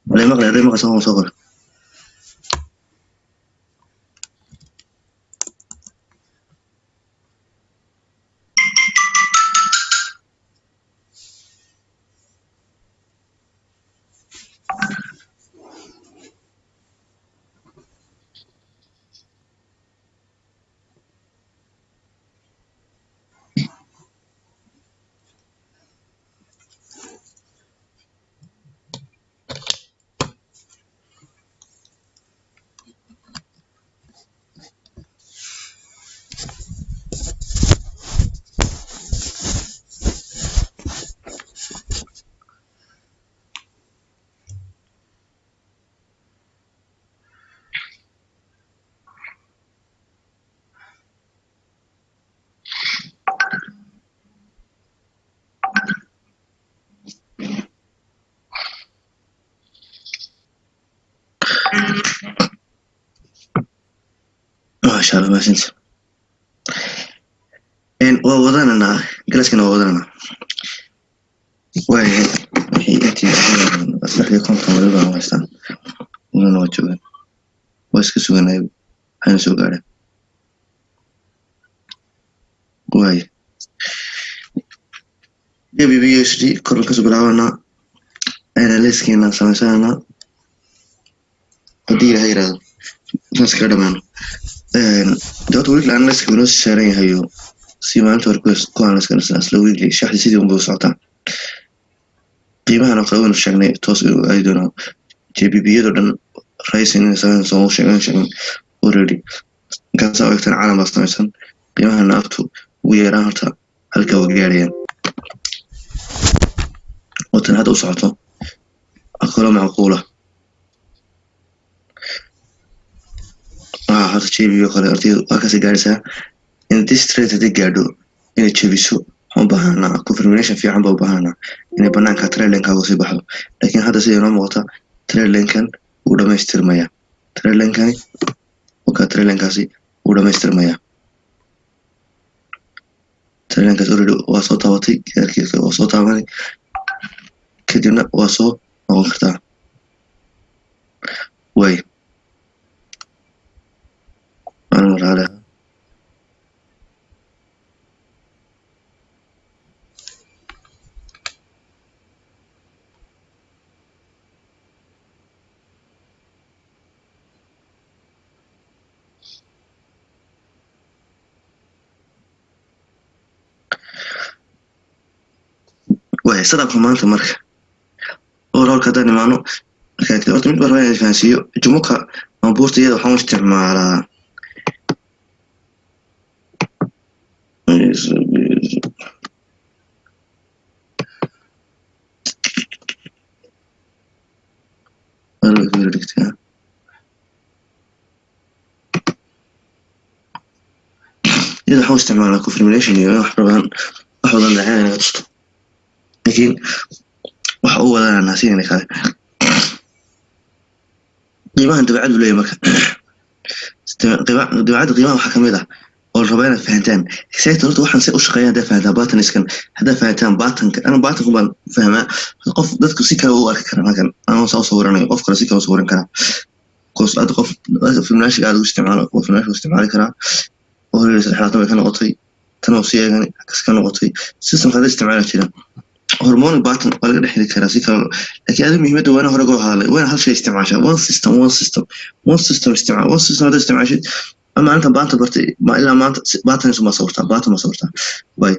Wala maqlay haday maqasoo soo qor. Maasha Allah, mahadsanid. Waa wadananaa galaaskana, waa wadananaa. Waayahay, wixii intii 53 wali baan haystaan, walina waa joogaan, waa iska suganay, waxayna soo gaadheen. Waaya, GBP USD kor kasoo bilaabanaa, analysiskeena samaysananaa. Haddii Ilahay yiraahdo, saas kaga dhamaano. De horta weekly analysiska inoo saaran yahayo, si maalinta hore ku analysis isla weekly shaxdii sidii unbay u socotaa. Qiimahan oo kale waynu sheegnay toos inuu aadi doonaa GBP-yado dhan rising inay sameyn soo sheegan already. Markaasaa u egtaan caalam baa samaysan. Qiimahana aftu ugu yeeraan horta halka waa gaarayaan, watan hadda u socoto kaloo macquula. Horta GBP oo kale ardaydu halkaasay gaaraysaa. In this trade haddii gaadho inay jebiso, waxaan u baahanaa confirmation fiican baa u baahanaa inay banaanka trendline-kaaga sii baxdo. Laakiin hadda sida inoo muuqata, trendline-kan wuu dhamaystirmaya. Trendline-kani waka, trendline-kaasi wuu dhamaystirmaya. Trendline-kaas already waa soo taabatay, gaarkiisa waa soo taabanay, kadibna waa soo noqon kartaa. Way maalin walaale. Waaya, sadabka maanta marka overallka haddaan imaano marka, horta mid baan rabaa inaan fahansiiyo. Jumuka ama buurta iyada waxaan u isticmaalaa dhigtaa. Iyada waxaan u isticmaalaa confirmation iyo wax badan, wax badan dhaceen inaga tusto, laakiin waxa u wadananaa sidina kale. Qiimahan dabeecad buu leeyahay. Marka dabeecadda qiimaha waxaa kamid ah oo la rabaa inaad fahantaan exactly. Horta waxaan se u shaqeeya haddaa fahantaan patternskan, haddaa fahantaan patternka, ana patternku baan fahmaa. Qof dadku si kale u arki karaan halkan anoo saa u sawiranayo, qof kale si kale u sawiran karaa. Cause hadda qof Fibonacci aad u isticmaalo waa Fibonacci u isticmaali karaa. Already 23 bay ka noqotay tan oo sii eegani kas ka noqotay. Systemka hadda isticmaali jira harmonic pattern waa laga dhex heli karaa si kale, laakiin adiga muhiimadda waana hore goo hadalay, waana hal shay isticmaashaa, one system, one system, one system isticmaal. One system hadda isticmaashid, maalinta pattern bartay ma ilaa maanta patterns ma sawirtaa, pattern ma sawirtaa. Way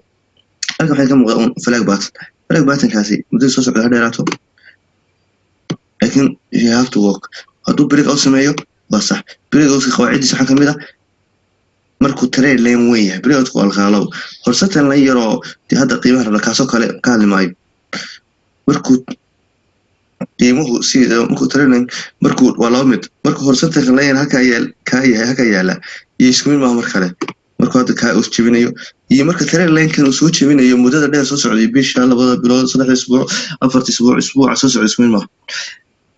halkan waxay ka muuqda un flag pattern. Flag patternkaasi muddada soo socda ha dheeraato, laakiin you have to work. Hadduu break out sameeyo waa sax. Break outka qawaaciddiisa waxaa kamid ah markuu trend line weyn yahay. Break outku waa laqaalow horsatan line yaroo dee hadda qiimaha rabna kaasoo kale ka hadli maayo. Markuu qiimuhu si markuu trend line, markuu waa laba mid, markuu horizontalka line halkaa yaal kaa yahay, halkaa yaala iyo isku mid maaha. Mar kale markuu hadda kaa uu jebinayo iyo marka trend line-kan uu soo jebinayo muddada dheer soo socday, bisha, 2da bilood, 3da isbuuc, 4ta isbuuc, isbuuca soo socday, isku mid maaha.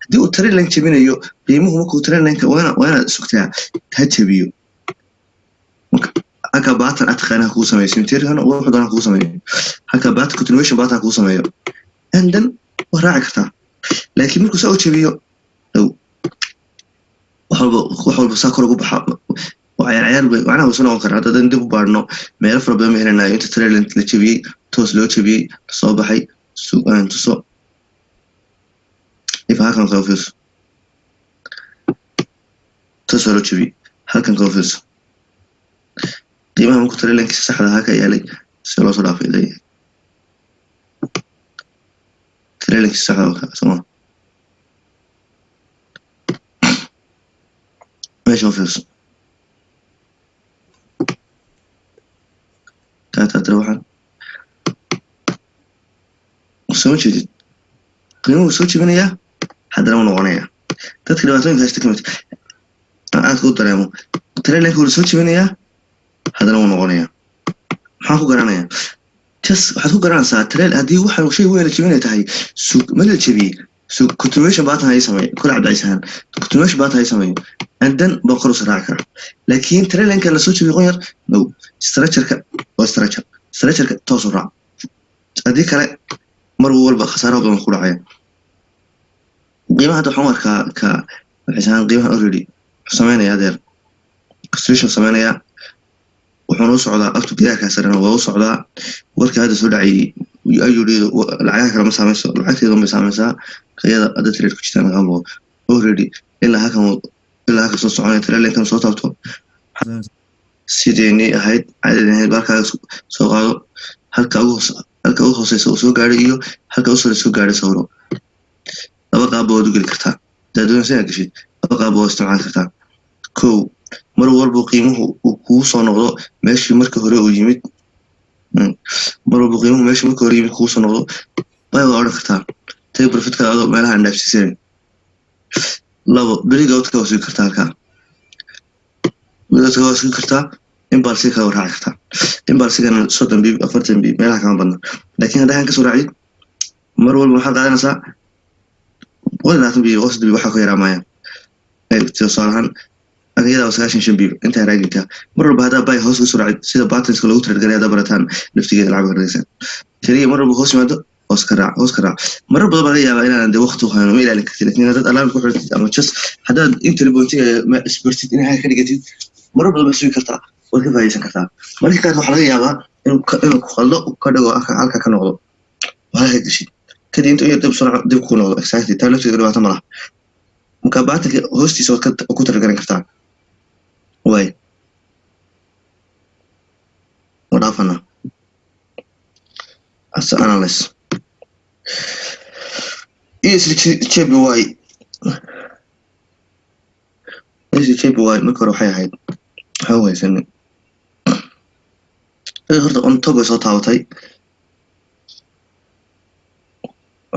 Haddii uu trend line jebinayo qiimuhu, markuu trend line-ka waa inaad sugtaa ha jebiyo. Halka pattern aad taqaanaa kuu sameeyo, symmetrical wuxuu doonaa kuu sameeyo, halka pattern, continuation pattern kuu sameeyo, and then waa raaci kartaa. Laakiin markuu saa u jabiyo, wax walba saa kor ugu baxa, waa ciyaar ciyaar bay macnaha soo noqon karaa. Hadda dib u baadhno, meelo fara badan ma helanayo inta trendline la jabiyey, toos loo jabiyey, soo baxay tuso. If halkan kala fiirso, toos waa loo jabiyey. Halkan kala fiirso, qiimaha markuu trendlinekiisa saxda ahaa ka yaalay si loo soo dhaafay leeyahay trendlinekiisa saxda waa sooma. Meesha u fiirso, taataatira waxaan soo jeedid, qiimuhu soo jebinayaa, haddana u noqonaya. Dadka dhibaatooyinka haysta kamid aadka u dareemo, trendlineka wuu soo jebinayaa, haddana wuu noqonaya. Maxaan ku garanayaa? Just waxaad ku garanaysaa trend haddii waxa shay weyn la jebinay tahay, sug ma la jebiyey, sug continuation pattern hay sameeyo kole cabdicaisahan, continuation pattern hay sameeyo, and then baa kor usa raaci karaa. Laakiin trendlineka la soo jebiyo qon yar, no, structureka waa structure, structureka toos u raac. Haddii kale mar walba khasaaraha badan ku dhacaya. Qiimaha hadda waxaan u arkaa ka cabdicaisahan, qiimaha already wuxuu sameynaya adeer continuation sameynaya, wuxuuna u socdaa up to gidaarkaa sarena waa u socdaa. Warka hadda soo dhacayay ayuu lacagaha kale ma saameyso, lacagteeda bay saameysaa. Iyada hadda trade ku jirtaan laga boqo already ilaa halkan soo soconaya, trendlinekan soo taabto sideenii ahayd, caadadii ahayd. Barkaaga soo qaado, halka ugu hooseysa uu soo gaadhay iyo halka u sare soo gaadhay sawiro. Laba qaab waad u geli kartaa hadaad doonaysa inaad geshid. Laba qaab waa isticmaali kartaa. Kow, mar walba qiimuhu uu kugu soo noqdo meeshii markii hore uu yimid, mar walba qiimuhu meeshii markii hore yimid kugu soo noqdo, buy waa odhan kartaa, take profitka adoo meelaha aan dhaafsiisanin. Labo, breakoutka waa sugi kartaa, halkaa breakoutka waa sugi kartaa, impulse kale waa raaci kartaa. Impulsegana 30 pip, 40 pip, meelaha kama badna. Laakiin haddaa kan kasoo raacid, mar walba waxaad qaadanaysaa 120 pip, 130 pip, waxaa ka yaraa maayaan. Tusaale ahaan iyada 95 pip intaa raaginka. Mar walba haddaa buy hoos kasoo raacid, sida patternska lagu trade galay haddaa barataan, laftigeeda lacag ka dhigaysan keliya. Mar walba hoos yimaado, hoos ka raac, hoos ka raac. Marar badan baa laga yaabaa inaadan dee waqti u hayno, ma ilaalin kartid. Lakin haddaad alarm ku xirtid ama just haddaad entry pointiga isbartid inaad ka dhigatid, marar badan baad sugi kartaa, waad ka faa'idaysan kartaa. Mararka qaar waxaa laga yaabaa inuu ku khaldo, ka dhigo halka ka noqdo, halka geshid, kadib inta yar dib soo dib ku noqdo. Exactly, taa laftigeeda dhibaato ma laha. Marka patternka hoostiisa waad ku talagaran kartaa. Way wadhaafana as analyze USDJPY. USDJPY marka hore waxay ahayd, waxaa u haysanay horta on top way soo taabatay.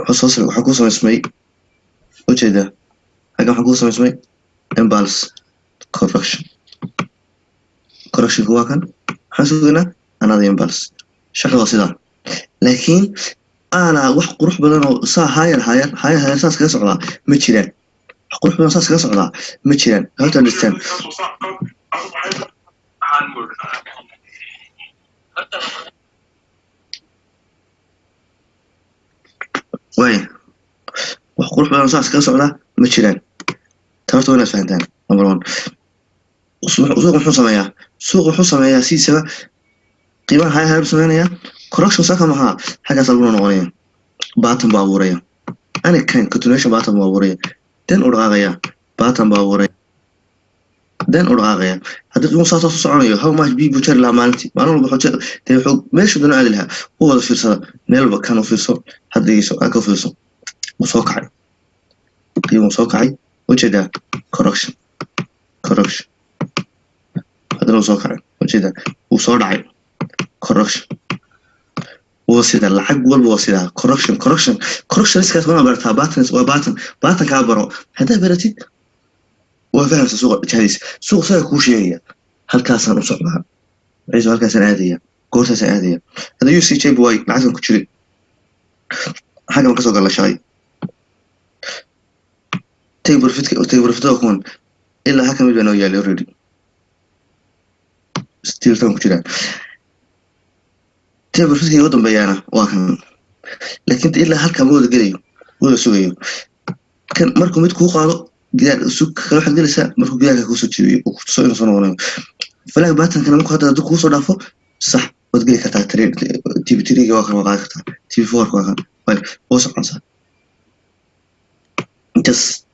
Wuxuu soo waxaa ku samaysmay, ujeeda xaggan waxaa ku samaysmay impulse correction. Correctionka waa kan, waxaan sugaynaa another impulse. Shaqada waa sidaa, laakiin aana wax qurux badan oo saa higher higher higher higher saas kaga socdaa ma jiraan. Wax qurux badan saas kaga socdaa ma jiraan. You have to understand. Waaya, wax qurux badan saas kaga socdaa ma jiraan. Tabarta waa inaad fahantaan. Number one, suuqa muxuu sameeyaa? Suuqa wuxuu sameeyaa sidiisaba qiimaha high high buu sameynayaa, correction saka maxaa xaggaas laguna noqonaya, pattern baa abuuraya, any kind continuation pattern buu abuuraya, then u dhaqaaqaya, pattern baa abuuraya, then u dhaqaaqaya. Haddii qiimuhu saas u soconayo, how much pip buu jari lahaa maalintii? Maalin walba wuxuu dee wuxuu meeshu dana aadi lahaa. U wada fiirsada, meel walba kan u fiirso, hadda dhegeyso, halka u fiirso. Wuu soo kacay qiimuhu, soo kacay, ujeedaa, correction, correction, haddana wuu soo kacay, ujeedaa, wuu soo dhacay, correction. Waa sida lacag walba waa sidaa, correction, correction, correction. Iskaas waa barataa patterns, waa pattern, patternkaa baro. Haddaa baratid, waa fahamsa suuqa jahadiisa. Suuqa saga kuu sheegaya halkaasaan u socdaa, ciiso halkaasaan aadaya, goortaasaan aadaya. Hadda USDJPY lacagtan ku jiray, xaggan kasoo gala shalay. Take profitada kuwan ilaa halka mid baa noo yaalay already. Still tan ku jiraa. Take profitka ugu dambeeyaana waa kan, laakiin ilaa halkaa ma wada gelayo, wada sugayo. Kan markuu mid kuu qaado gidaar sug kale, waxaad gelaysaa markuu gidaarka kuusoo jebiyo uu kutuso inuu soo noqonayo flag patternkana. Markuu hadda hadduu kuusoo dhaafo, sax waad geli kartaa. TP 3-ga waa kan, waa qaadi kartaa. TP 4-ka waa kan, waa soconsaa. Just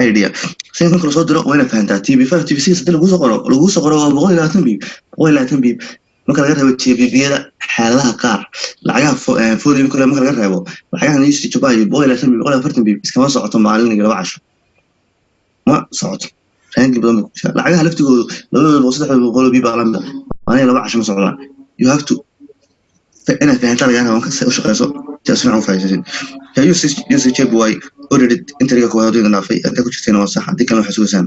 idea si marka lasoo diro waa inaad fahantaa. TP 5, TP 6 hadii laguu soo qoro waa 120 pip, 120 pip. Marka laga reebo GBP-yada xaaladaha qaar, lacagaha volume kale marka laga reebo, lacagaha USD JPY 120 pip, 140 pip iskama socoto. Maalin iyo 2 casho ma socoto, range badan bay ku jirtaa. Lacagaha laftigoodu 200, 300 pip baa lamid ah, maalin iyo 2 casho ma socdaan. You have to inaad fahantaa lagaa raba marka u shaqeyso si aad si fiican u fahaysasid. USD JPY already entryga koowaad hadduu idin dhaafay, haddaa ku jirteen waa sax. Haddii kalena waxay sugaysaan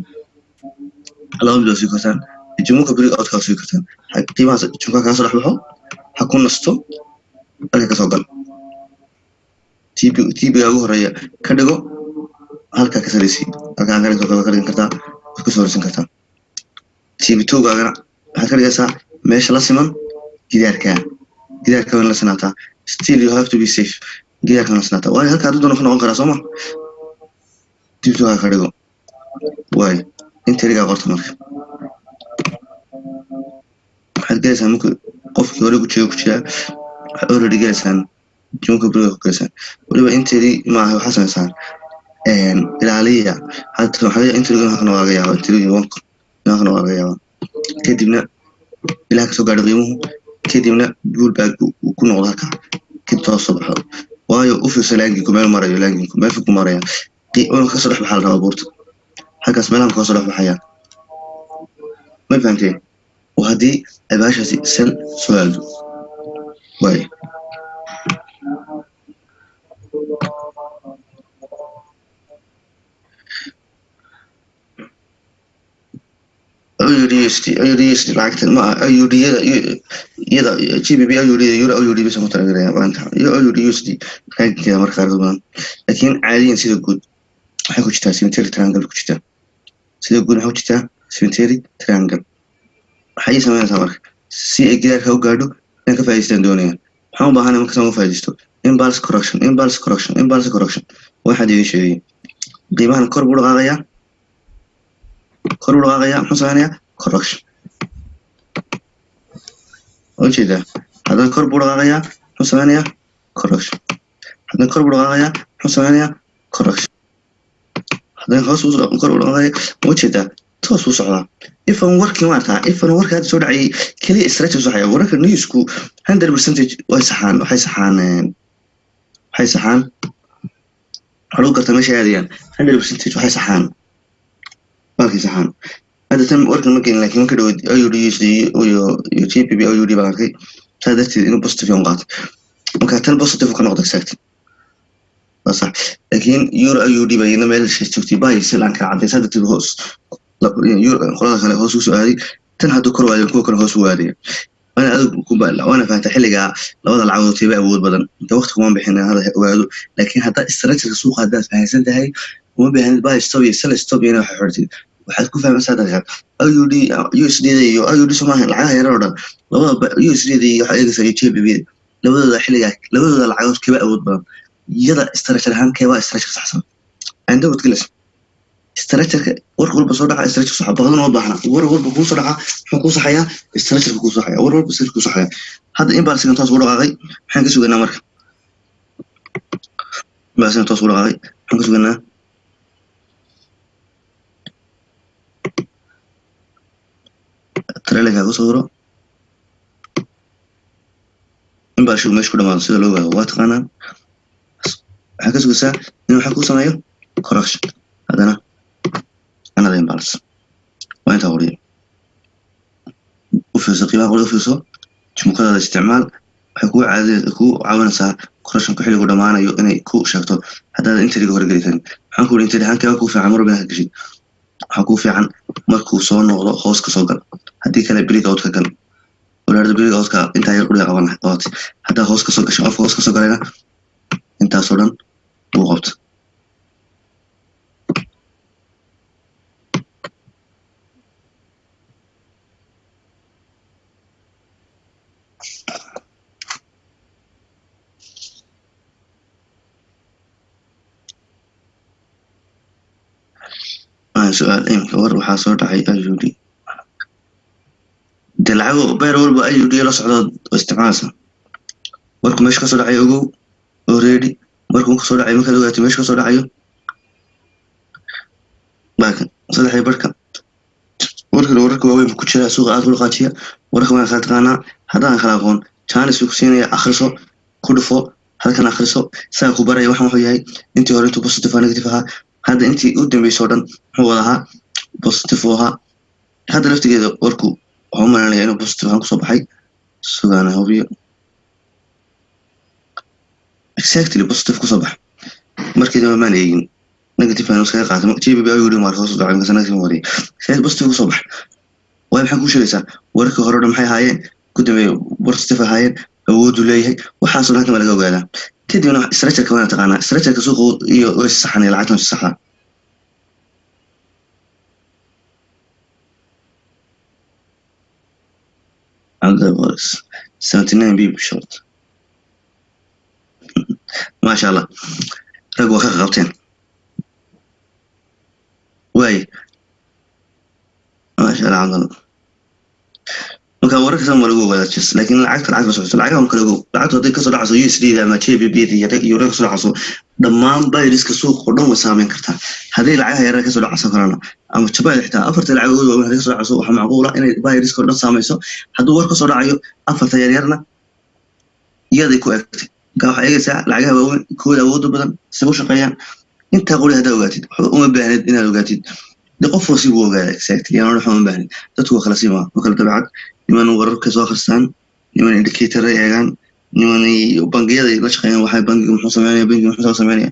laba mid waa sugi kartaan. Ichimoku breakout-ka waa sugi kartaan, qiimahaas Ichimoku kaga soo dhex baxo, ha ku nasto, halka kasoo gal. TP TP-ga ugu horeeya ka dhigo halkaa, ka saraysi halkaa ka dhigto, ka dhigan kartaa, waad kusoo horeysan kartaa. TP 2-gaagana waxaad ka dhigaysaa meesha la siman gidaarka. Gidaarka waa in la sinaataa. Still you have to be safe. Gidaarka la sinaataa, waayo halka hadduu doono ka noqon karaa, sooma? TP 2-gaaga ka dhigo waayo entrygaa qorta. Marka waxaad gelaysaan marka qofkii hore ku jira ku jiraa, waxaad already gelaysaan Ichimoku breakout ku gelaysaan. Weliba entry maaha, waxaa samaysaan ilaaliya. Hadda waxaa entryga halkan waa laga yaabaa, entryga halkan waa laga yaabaa. Kadibna ilaah kasoo gaadho qiimuhu, kadibna pullback uu ku noqdo halkaa, kadib toos soo baxdo. Waayo u fiirso laanginku meel marayo, laanginku meel fog ku maraya, inuu kasoo dhex baxaa la rabaa buurta halkaas, meelahan kasoo dhex baxaya. Ma fahamteen? Oo haddii ay baashaasi sell soo aado waayo AUDUSD, AUDUSD lacagtan ma aha AUD-yada iyada GBP AUD, euro AUD bisa ku talagalaya maanta iyo AUDUSD rankingkeeda marka qaarkood badan. Laakiin caadiyan sida guud waxay ku jirtaa symmetry triangle ku jirtaa. Sida guud waxay ku jirtaa symmetry triangle. Waxay samaynaysaa marka si ay gidaarka u gaadho inaan ka faa'iidaystaan doonayaan. Waxaan u baahanay marka saan uga faa'iidaysto impulse correction, impulse correction, impulse correction. Waxaan idin sheegay qiimahan kor buu dhaqaaqayaa, kor buu dhaqaaqayaa. Muxuu sameynayaa? Correction. Waa ujeedaa. Haddana kor buu dhaqaaqayaa, muxuu sameynayaa? Correction. Haddana kor buu dhaqaaqayaa, muxuu sameynayaa? Correction. Haddana hoos buu kor buu dhaqaaqayaa. Waa ujeedaa, toos buu socdaa. Ifan warkii maartaa, ifan warka hadda soo dhacayay keliya strategy saxaya. Wararka newsku 100% way saxaan, waxay saxaan, waxay saxaan. Waxaa lagu gartaa meesha aadayaan. 100% waxay saxaan, baalkay saxaan. Hadda tan warkan ma gelin, laakiin marka dhaweyd AUD USD iyo GBP AUD baan arkay, saa darteed inuu positive un qaato. Marka tan positive ka noqdo, exactly waa sax. Laakiin euro AUD baa iyadna meel joogtay buy sell aan kala cadday, saa darteed hoos qolada kale hoos usoo aaday. Tan hadduu kor waadayo, kuwa kale hoos u aadaya. Waana adigu waana fahamta xilligaa labada lacagood teeba awood badan. Inta waqti kuma bixin hada ogaado, laakiin haddaa structureka suuqa haddaad fahamsan tahay, uma baahnid buy stop iyo sell stop iyo inaad wax xirtid. Waxaad ku fahmaysaa daqiiqad AUD USD iyo AUD Soomaaliya, lacagaha yarar oo dhan labada USD iyo waxaad eegaysaa iyo GBP, labadooda xilligaa labadooda lacagood keeba awood badan, iyada structure ahaan keebaa structure saxsan anda wad gelaysa. Structureka war walba soo dhaca structure saxa badan oo baahna. War walba kuu soo dhaca muxuu kuu saxayaa? Structureka kuu saxaya. War walba structure kuu saxaya. Hadda impulse toos ugu dhaqaaqay, maxaan ka sugaynaa? Marka impulse toos ugu dhaqaaqay, maxaan ka sugaynaa? Trailerka ku sawiro impulse meesha ku dhamaado sida loo ogaado waa taqaanaa. Waxaa ka sugaysaa in waxa kuu sameeyo correction, haddana another impulse. Waa intaa qoriyo. U fiirso qiimaha qori, u fiirso Ichimokadaada isticmaal. Waxay kuu caadi kuu caawinaysaa correctionku xilligu dhamaanayo inay ku sheegto haddaad entryga hore geli karin. Maxaan ku yidhi? Entry ahaan keeba kuu fiican mar walba inaad geshid? Waxaa kuu fiican markuu soo noqdo hoos ka soo gal. Haddii kale breakout ka gal. Walaarda breakoutka intaa yar quriga qaban qabatay. Haddaa hoos kasoo gashay, qofka hoos kasoo galayna intaasoo dhan wuu qabta. Su-aal imika war waxaa soo dhacay IUD dee lacago pair walba IUD la socdo oo isticmaalaysa. Warku meesha kasoo dhacayo ogow already. Markuu kasoo dhacayo, markaad ogaato meesha kasoo dhacayo, baakan saddexdii barhka warkan, wararka waaweyn ku jira suuqa aad ku dhaqaajiya. Wararka waan kala taqaanaa. Haddaan kala aqoon, chance buu ku siinaya. Akhriso, ku dhufo halkan, akhriso, isaga ku baraya. Waxan wuxuu yahay intii hore intuu positive ah, negative ahaa. Hadda intii u dambeysay oo dhan muxuu wada ahaa? Positive uu ahaa. Hadda laftigeeda warku waxaan u malanaya inuu positive ahaan kusoo baxay. Sugaana hubiyo. Exactly, positive kusoo bax. Markii dambe maan eegin, negative aan iskaga qaatay. GBP ayuu maar hoos u dhacay, markaas negative mariyay. Exactly, positive kusoo bax. Waayo, maxaan kuu sheegaysaa? Wararkii hore o dhan maxay ahaayeen? Ku dambeeyay positive ahaayeen. Awooduu leeyahay waxaasoo dhan halkan baa laga ogaadaa. Kadibna structureka waana taqaanaa, structureka suuqa iyo way saxan, lacagtan saxda. Cabdul 79 pip short, maasha Allah, rag waa ka qabteen. Waay, maasha Allah, Cabdalla. Marka wararka san waa lagu ogaadaa just, laakiin lacagta lacag la socoto, lacagaha kale ogow. Lacagtu hadday kasoo dhacayso USD ama GBP iyo euro kasoo dhacayso, dhammaan pairska suuqa oo dhan way saameyn kartaa. Hadday lacagaha yaryar kasoo dhacayso kalena ama jabayda, xitaa afarta lacagood waaweyn hadday kasoo dhacayso, waxaa macquula inay pairska oo dhan saameyso. Hadduu war kasoo dhacayo, afarta yaryarna iyaday ku egtay. Marka waxaa eegaysaa lacagaha waaweyn kooda awooda badan say u shaqeeyaan. Intaa qori haddaa ogaatid, waxba uma baahnid inaad ogaatid. De qof wasi buu ogaada exactly, yaan waxba uma baahnid. Dadku waa kala simaa, waa kala dabeecad. Niman wararka soo akhristaan, niman indicator ay eegaan, niman bangiyada la shaqeeyaan. Waxay bangiga muxuu sameynaya, bangiga muxuu soo sameynaya,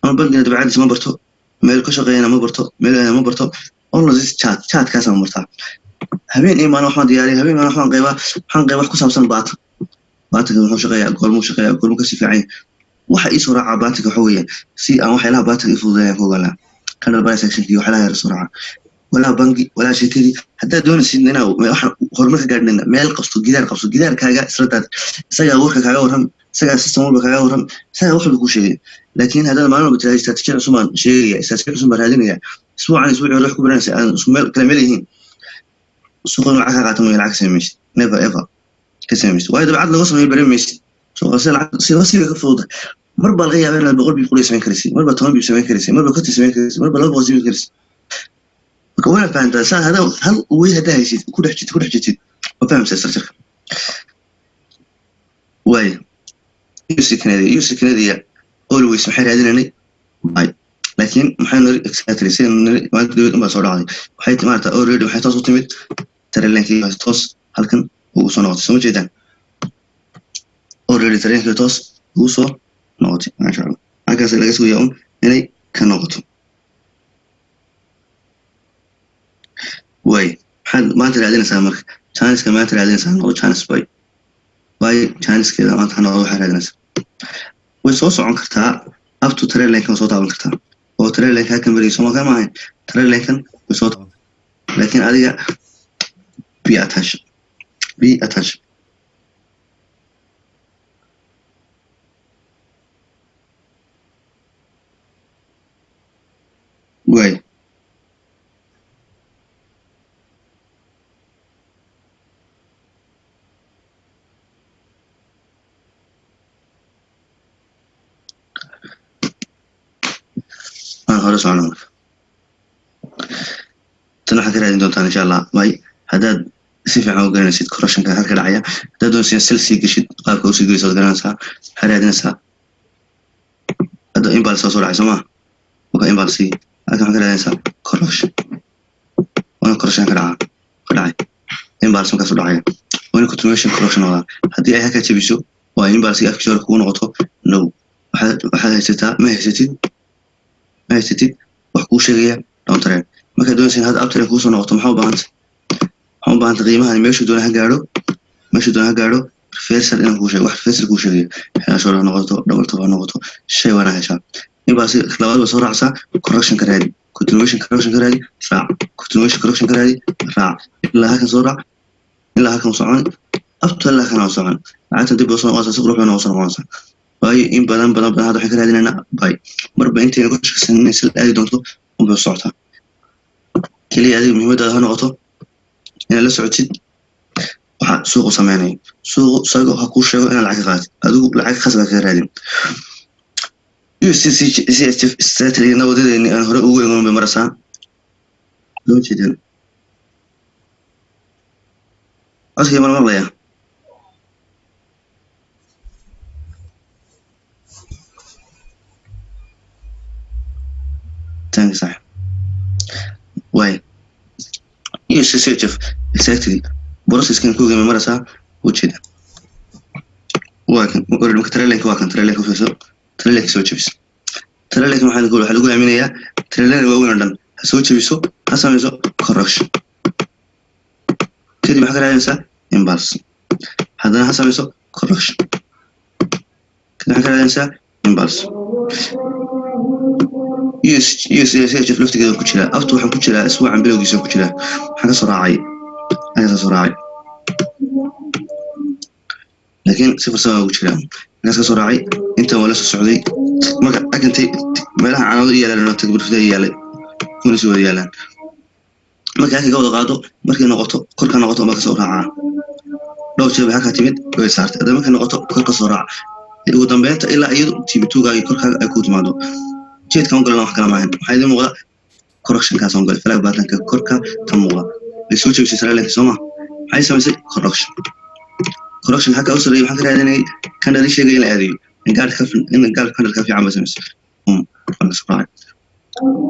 ama bangina dabeecadiisa ma barto, meel ka shaqeeyana ma barto, meel ma barto. All this chat chatkaas ma bartaa. Habeen iyo maalin waxbaan diyaariya, habeen maalin waxbaan qaybaa, waxaan qayba wax ku saabsan pattern. Patternka muxuu shaqeeyaa, goormuu shaqeeyaa, goormuu kasii fiican yahay. Waxa ii soo raacaa patternka waxa weeyaan si aan waxyaalaha patternka ii fududeeyaan ku ogaanaa candle price actionkii, waxyaalaha yar soo raaca. Walaa bangi walaa sheekadii. Haddaad doonaysid inaa waxaan horumar ka gaadhnayna, meel qabso, gidaar qabso, gidaarkaaga isla daad. Isagaa warka kaaga warram, isagaa system walba kaaga warram, isagaa wax walba kuu sheegaya. Laakiin haddaad maalin walba tiraahdo istaraatiijiyad cusub baan sheegaya, istaraatiijiyad cusub baan raadinaya, isbuucan isbuucii hore wax ku baranaysa aan isku meel kala meel yihiin, suuqa lacag ka qaata mooye lacag ka samaymaysid. Never ever ka samaymaysid, waayo dabcad laga sameeyo baran maysid. Suuqa sida lacag sida siga ka fududa. Mar baa laga yaabaa inaad 100 pip qoliya samayn karaysid, mar baa 10 pip samayn karaysid, mar baa 50 samayn karaysid, mar baa 200 samayn karaysid. Marka waana fahantaa saa hadaa hal way haddaa haysid, ku dhex jirtid, ku dhex jirtid, waa fahamsaa structureka. Waaya, USD Canada, USD Canada always maxay raadinanay? Buy. Laakiin maxay niri? Exactly sida niri maalinta dawlad unbaa soo dhacday. Waxay maarata already waxay toos u timid trendlinekii, toos halkan ugu soo noqotay. Soo ma jeedaan? Already trendlinekii toos ugu soo noqotay, maasha Allah. Halkaas laga sugayaa un inay ka noqoto. Waay, maxaad maanta raadinaysaa? Marka chanceka maanta raadinaysaa noqdo chance buy. Buy chancekeeda maanta ha noqdo. Waxaa raadinaysaa, way soo socon kartaa up to trendline, way soo taaban kartaa oo trendline halkan marayso ma kan maahayn, trendline way soo taaban. Laakiin adiga be attention, be attention. Waay, waan hore socona. Marka tan waxaad ka raadin doontaan insha Allah may haddaad si fiican u garanaysid correctionka halka dhacaya. Haddaad doonaysid sell sii geshid, qaabka usii gelaysa waad garanaysaa. Waxaad raadinaysaa hadda impulse soo dhacay, soo maha? Marka impulse halkan waxaad ka raadinaysaa correction, waana correction ka dhacaa, ka dhacay impulse. Markaas u dhacaya waana continuation correction wadaa. Haddii ay halkaa jabiso oo ay impulse afkiisa hore kugu noqoto, no, waxaad haysataa, ma haysatid, ma haysatid wax kuu sheegaya downtrend. Markaad doonaysa hadda uptrend kuusoo noqoto, maxaa u baahantay? Waxaa u baahantay qiimahan meeshuu doona ha gaadho, meeshuu doona ha gaadho, reversal inaan kuu sheego, wax reversal kuu sheegayo, head ha noqoto, double top ha noqoto, shay waana heshaa. Inbaasi labaad ba soo raacsaa. Correction ka raadi, continuation correction ka raadi, raac. Continuation correction ka raadi, raac ilaa halkan soo raac, ilaa halkan socon, up to ilaa halkan socon. Lacagta dib soo noqonaysaa, si qurux badan soo noqonaysaa. Waayo, in badan badan badan hadda waxaan ka raadinaynaa buy. Marba intayna ku shaqaysan inay sell aadi doonto unbay socotaa. Keliya adiga muhiimadaada ha noqoto inaad la socotid waxa suuqu sameynayo. Suuqu isaga ha kuu sheego inaad lacag ka qaatid, adigu lacag khas baa kaga raadin. USD CHF strategy-na wadadeeni aan hore ugu eegon bay maraysaa. Loo jeedaan codkii ma la maqlayaa? Thanks, sax waay. USD CHF exactly process-kan ku ogeyn bay maraysaa. Ujeeda waa kan already. Marka trendline-ka waa kan, trendline-ka u fiirso, trendline-ka soo jebis. Trendline-ka waxaa lagu aaminayaa trendline waaweyn oo dhan ha soo jebiso, ha samayso correction, kadib maxaa ka raadinaysaa? Impulse. Haddana ha samayso correction, kadib maxaa ka raadinaysaa? Impulse. USCHF laftigeeda ku jiraa aftu. Waxaan ku jiraa isbuucan bilowgiisa ku jiraa. Waxaan ka soo raacay, halkaas soo raacay, laakiin si farsama ugu jiraa. Halkaas ka soo raacay, intan waa la soo socday. Marka agantay meelaha calaamado yaalaan, tagburfida yaalay, kuna soo wada yaalaan. Marka halka ka wada qaado, markay noqoto korka noqoto baa kasoo raacaa. Dhowr jeer bay halkaa timid, way saartay. Haddana markay noqoto kor ka soo raac. Ugu dambeynta ilaa iyadu TP2-gaaga korkaaga ay ku timaado. Jeedkan u galana wax kala maahan, waxaa idiin muuqda correctionkaas on galay, flag patternka korka ka muuqda. Way soo jebisay trendline, soo ma? Maxay samaysay? Correction. Correction xagga u sarreeyay waxaan ka raadinayay candle sheegay in la aadayo in gaar candle ka fiican bay samaysay. Waan ka soo raacay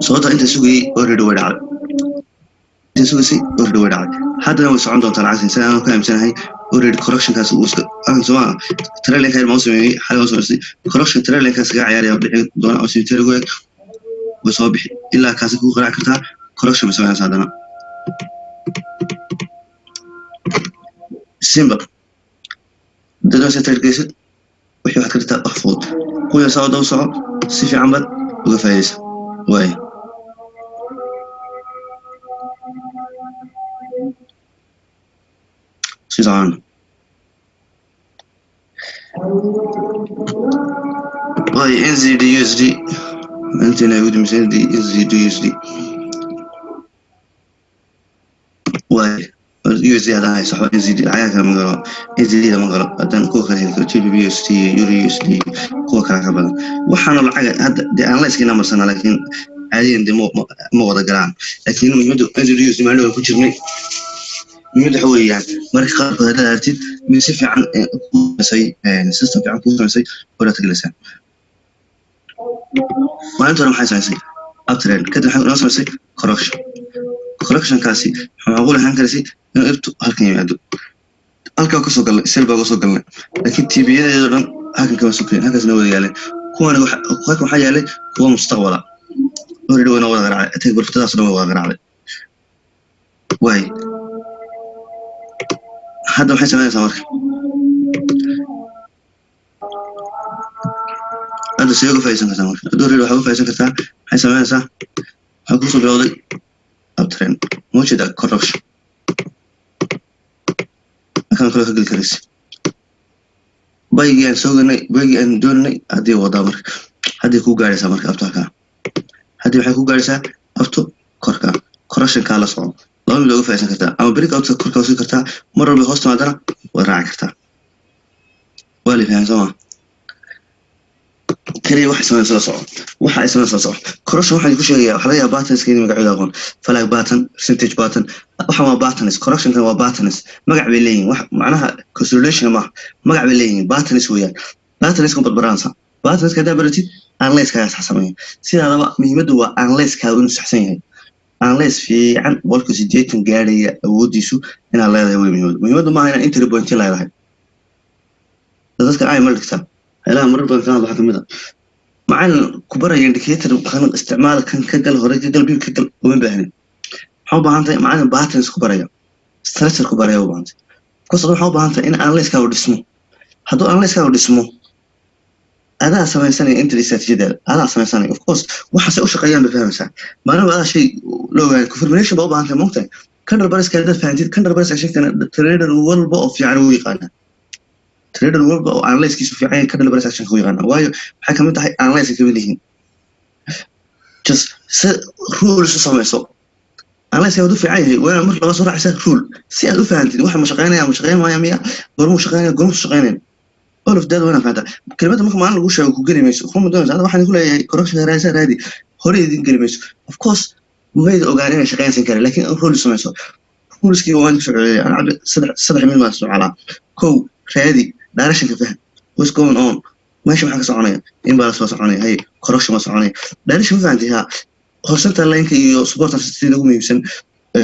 sababta inta sugayay. Already way dhacday inta sugaysay, already way dhacday. Haddana way socon doontaa lacagtan sida aan ka aaminsanahay. Already correctionkaas uu iska aan soo trendline ma u sameeyay, xalay u samaysay correction. Trendline-kaas kaga ciyaaraya bixi doona oo simiterigu eg way soo bixi ilaa kaasi kugu qaraaci kartaa. Correction bay samaynaysaa haddana. Simple. Dadna trade geysid wixii waxaad ka dhigtaa wax fudud. Kuya saa daba soco, si fiican baad uga faa'idaysa. Waay, si socon. Waay, NZD USD intiina ugu dambeysay. NZD USD, waay, USD haddaan hayso waxba NZD lacagaha kale ma galo. NZD da ma galo haddaan kuwa kale heli karo, GBP USD, Euro USD, kuwa kale ka badan. Waxaana lacaga hadda dee aan la iskina marsana, laakiin caadiyan dee ma wada galaan. Laakiin muhiimadda NZD USD maalin waan ku jirnay. Muhiimadda waxa weeyaan, marka qaarkood haddaad aragtid mid si fiican ku samaysay, system fiican kuu samaysay, horaad ka gelaysaa. Maalinta hore maxay samaysay? Uptrend. Kadib maxay noo samaysay? Correction. Correctionkaasi wuxuu macquul ahaan karaysay inuu ibtu halkan yimaado. Halkaa kasoo galnay, sell baa kasoo galnay, laakiin TP-yadeedo dhan halkan kama soo kelin, halkaas noo wada yaaleen. Kuwana halkan waxaa yaalay kuwa mustaqbala. Already way noo wada garaacday, take profitadaas dhan way wada garaacday. Waay, hadda maxay samaynaysaa marka? Hadda sidee uga faa'iidaysan kartaa marka? Hadda already waxaad uga faa'iidaysan kartaa, maxay samaynaysaa? Waxaa kusoo bilowday uptrend, mawjada correction, halkan kale ka geli karaysa. Buy-gii aan soo galnay, buy-gii aan doonanay haddii wadaa marka, haddii kuu gaadhaysaa marka up to halkaa. Haddii waxay ku gaadhaysaa up to korka. Correctionkaa la soco. Laba mid uga faa'iidaysan kartaa: ama break out korka sii kartaa, mar walba hoos timaadana waad raaci kartaa. Waa la fahan, soo ma? Kaliya waxay sameyn la soco, waxa ay sameyn la soco. Correction waxaan ku sheegaya, waxaa laga yaabaa patterns in magacooda aqoon: flag pattern, percentage pattern. Waxan waa patterns. Correctionkan waa patterns, magac bay leeyihin. Wax macnaha consolidation maaha, magac bay leeyihin, patterns weeyaan. Patterns kan badbaranaysa. Patterns haddaa baratid, analysis-kaaga sax sameeya. Sidaadaba muhiimaddu waa analysis-kaaga inuu saxsan yahay. Analysis fiican 80% gaadhaya awooddiisu inaad leedahay wey muhiimaddu. Muhiimaddu maaha inaad entry point leedahay. Dadka ay ma dhigtaa waxyaalaha marar badan ka waxaa kamid a macalin ku baraya indicator kan isticmaal, kan ka gal, hore ka gal, pip ka gal, uma baahnin. Waxaa u baahan tahay macalin patterns ku baraya, structure ku baraya u baahan tahay. Because waxaa u baahan tahay in analysis-kaagu dhismo. Hadduu analysis-kaagu dhismo, adaa samaysanaya entry strategy-daada, adaa samaysanaya. Of course waxaase u shaqeeyaan bay fahmaysaa maalin adaa shay la ogaanay. Confirmation baa u baahan tahay, moogtahay? Candle price-ka haddaad fahantid, candle price sheegtana trader walba oo fiican wuu yaqaanaa. Trader walba oo analysis-kiisu fiican yahay candle price action ku yaqaanaa, waayo waxay kamid tahay analysis kamid yihiin. Just si rules u samayso. Analysis hadduu fiican yahay, waa inaad mar laba soo raacaysaa rule si aad u fahantid waxa ma shaqeynaya, ma shaqeyn maaya, miya goormuu shaqeynaya, goormuu shaqeynayn. All of that waa inaad fahantaa. Kelimada marka maalin lagu sheego ku geli mayso, kuma doonaysa. Hadda waxaan ku leeyahay correction raadisa, raadi hore idin geli mayso. Of course mayda ogaan inay shaqeynaysan kare, laakiin rule samayso. Ruleskii waan ku socday ana cabdi saddex mid baan isticmaalaa. Kow, raadi directionka, faham what's going on, meesha maxaa ka soconaya, in baa lasoo soconaya, hay correction baa soconaya. Direction ma fahantay? Ha, horizontal line-ka iyo support sida ugu muhiimsan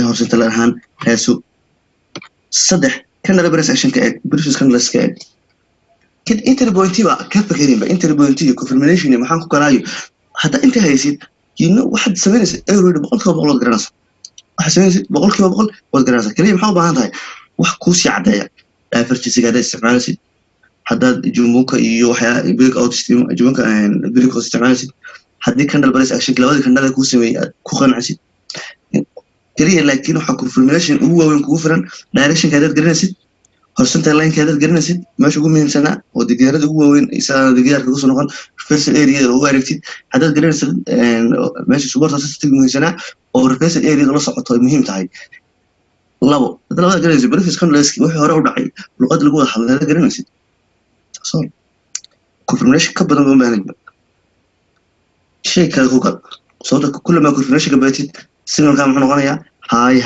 horizontal line ahaan raadso. Saddex, candle price action ka eeg, previous candles ka eeg. Kan entry pointiba ka fakerinba, entry point iyo confirmation iyo maxaan ku kalaayo. Hadda inta haysid, you know waxaad samaynaysa already, 100% waad garanaysa waxaad samaynaysid, 100% waad garanaysa. Kaliya maxaa u baahan tahay? Wax kuu sii caddeeya. Divergency haddaad isticmaalaysid, haddaad Ichimoku iyo waxyaa break out, Ichimoku break out isticmaalaysid, haddii candle price action labadii candle kuu sameeyey aad ku qancisid kaliya. Laakiin waxaa confirmation ugu waaweyn kugu filan directionka haddaad garanaysid, horizontal line-ka haddaad garanaysid, meesha ugu muhiimsanaa oo digiyaarada ugu waaweyn isaana digiyaarka kusoo noqon reversal area ugu aragtid, haddaad garanaysid meesha support resistance muhiimsanaa oo reversal area la socoto ay muhiim tahay. Labo, hadda labada garanaysid, previous candles wixii hore u dhacay, luqad lagu wada hadlay haddaad garanaysid, so confirmation ka badan uma baahnid. Shay kale ku gal, sababta kullama confirmation ka badatid, signalka muxuu noqonayaa? High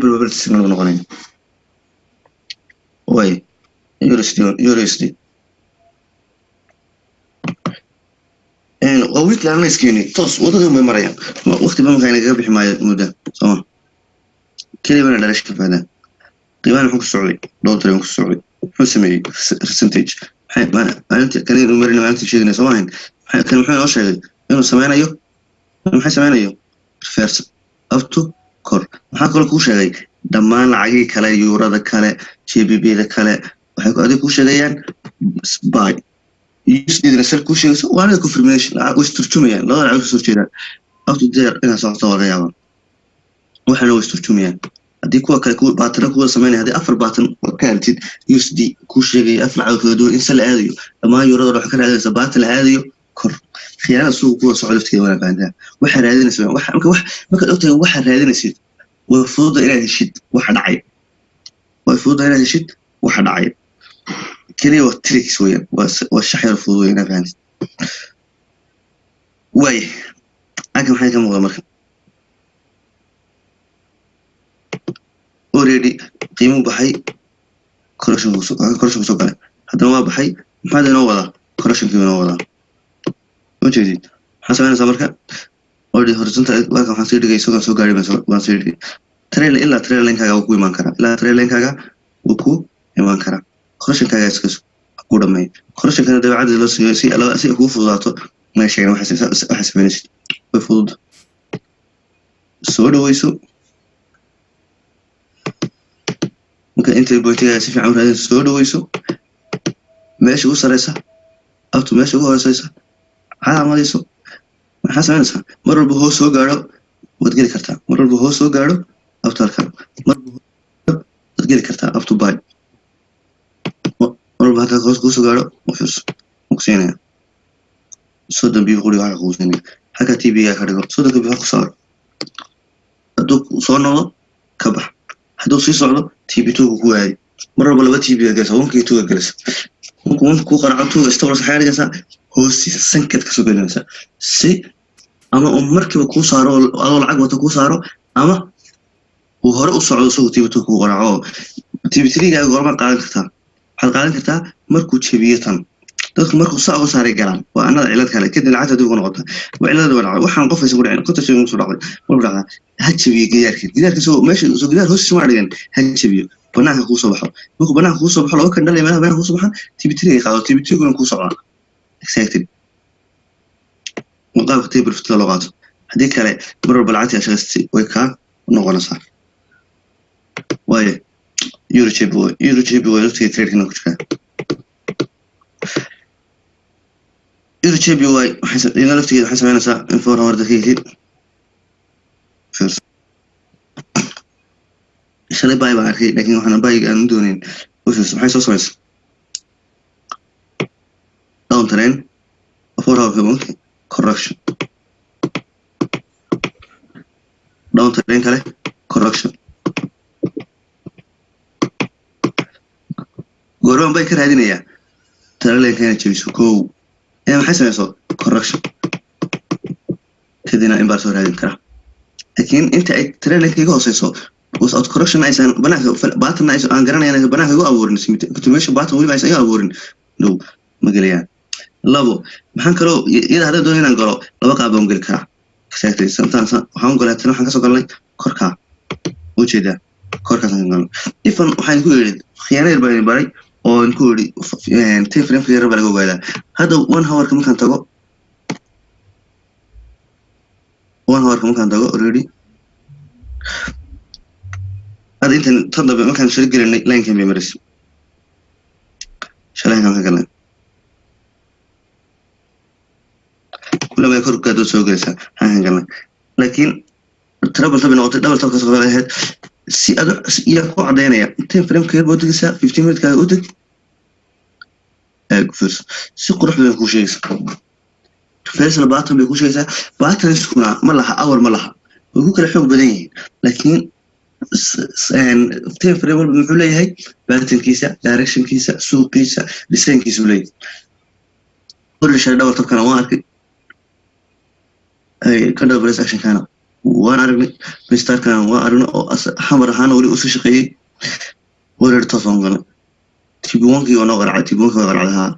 probability signal buu noqonaya. Way USD, USD waa weekly analysis-keeni toos wadadii bay marayaan. Waqti ba markaa inagaga bixi maayo muddo sooma. Keliya bana dhalash ka fahdaa. Qiimahan muxuu ku socday? Dhowr dareen ku socday. Muxuu sameeyey? Percentage maxay maalinta kanaynu marina, maalinta sheegnay soo maahayn? Kan muxuu inoo sheegay inuu sameynayo? Maxay sameynayo? Reverse up to kor. Maxaa kaloo kuu sheegay? Dhammaan lacagihii kale, yuurada kale, GBP-da kale, waxay adiga kuu sheegayaan buy, USD-dana sell kuu sheegayso. Waa aniga confirmation lacag way isturjumayaan, labada lacag kasoo jeedaan. Up to there inaad socoto waa laga yaabaa, waxaana way isturjumayaan. Haddii kuwa kale kuwa pattern kuwa sameynaya, haddii afar pattern ka heltid USD kuu sheegaya afar lacag kala duwan in sell la aadayo, dhammaan yuurada waxaa ka raadinaysa pattern la aadayo kor. Khiyaanada suuqa kuwa socda laftigeeda waa fahantaa waxaa raadinaysa. Waxa marka wax markaad ogtahay waxaa raadinaysid, way fududa inaad heshid waxa dhacay, way fududa inaad heshid waxa dhacay. Keliya waa tricks weeyaan, waa shax yar fudud weeyaan inaad fahantid. Waaya, halkan maxay ka muuqda marka? Already qiimuu baxay, correction kusoo galay, haddana waa baxay. Maxaa inoo wadaa? Correctionkii inoo wadaa, ma jeedid? Maxaa samaynaysaa marka? Already horizontal halkan waxaan sii dhigay, isagoon soo gaaray baan sii dhigay trail. Ilaa trail linekaaga wuu ku imaan karaa, ilaa trail linekaaga wuu ku imaan karaa. Correctionkaaga iska ku dhameeyo. Correctionkana dabeecadda loo sameeyo si si ay kugu fududaato ma sheegin. Waxay samaynaysid way fudud, soo dhaweyso. Marka entry pointigaaga si fiican u raadin, soo dhaweyso meesha ugu sareysa up to meesha ugu hooseysa, calaamadayso. Maxaa samaynaysaa? Mar walba hoos soo gaadho waad geli kartaa. Mar walba hoos soo gaadho up to halkan, mar walba waad geli kartaa up to buy. Mar walba halkaa hoos kuu soo gaadho, u fiirso, ku siinaya 30 pip quriga, waxa kugu siinaya halka TP-ga ka dhigo 30-ka pip ku saaro. Hadduu soo noqdo ka bax, hadduu sii socdo TP 2 ku aadi. Mar walba laba TP ga galaysa, one-ka iyo two ga galaysa. Markuu one kuu qaraaco, two-ga stop loss waxaa dhigaysaa hoostiisa, sankaad kasoo gelinaysaa, si ama uu markiiba kuu saaro adoo lacag wata kuu saaro, ama uu hore u socdo isagoo TP 2 kuu qaraaco. TP 3-gaaga goorma qaadan kartaa? Waxaad qaadan kartaa markuu jebiyo tan. Dadku markuu saa uga saaray galaan, waa anada cilad kale. Kadib lacagta dib uga noqota, waa cilada waa dhacday. Waxaan qof aysan ku dhicin, 50 shay kusoo dhacday markuu dhacdaa. Ha jebiyo gidaarka, gidaarka soo meesha soo gidaar hoostiisa ma dhigan, ha jebiyo, banaanka kuu soo baxo. Markuu banaanka kuu soo baxo, laba candle meelaha banaanka kuu soo baxaan, TP 3 ay qaado, TP 2-guna kuu socdaa. Exactly qaabka take profit loo qaato. Haddii kale mar walba lacagtii shaqaystay way kaa noqonaysaa. Waayo, euro JPY, euro JPY laftiga tradekana ku jiraa. Euro JPY waxay iyada laftigeeda waxay samaynaysaa in 4 hour dadka heshid. Shalay buy baan arkay, laakiin waxaan buyga aan u doonayn. U fiirso, maxay soo samaysa? Down trend, 4 hour correction. Down trend kale, correction. Goormaan bay ka raadinayaa? Trendline-ka inay jebiso kow, inay maxay samayso? Correction. Kadibna in baa soo raadin karaa, laakiin inta ay trendline-ka iga hooseyso, without correction aysan banaanka, pattern aysan aan garanaya inaysan banaanka igu abuurin, continuation pattern weliba aysan iga abuurin, no, ma gelayaan. Labo, maxaan kaloo iyada haddaan doono inaan galo, laba qaab baan geli karaa. Exactly, sometimes waxaan u galaa tan. Waxaan kasoo galnay korkaa, ujeedaa, korkaasaan ka galnay. Ifan waxaan ku yidhi khiyaano yar baan idin baray oo ku yidhi time frame yar baa laga ogaadaa. Hadda 1 hourka markaan tago, 1 hourka markaan tago, already hadda intan tan dambe markaan shiro gelinay, linekan bay maraysa shalay. Halkan ka galnay, kulama kor gaadoo soo gelaysaa halkan galnay, laakiin trouble top noqotay, double top kasoo ahayd. Si ad yaa ku cadaynaya? Time frameka yar baa u degaysaa, 15 minute kaaga u deg, eeg, fiirso, si qurux badan kuu sheegaysa. Reversal pattern bay ku sheegaysaa. Patternskuna ma laha hour, ma laha, way ku kala xoog badan yihiin, laakiin time frame walba muxuu leeyahay? Patternkiisa, directionkiisa, suuqiisa, designkiisa uu leeyahay. Already shalay double topkana waan arkay, candle price actionkana waan aragnay, mistarkana waan aragnay oo xamar ahaana weli usii shaqeeyey. Already toos waan galnay. TP one-kii waa noo qaracay, TP one-kii waa qaracday haa.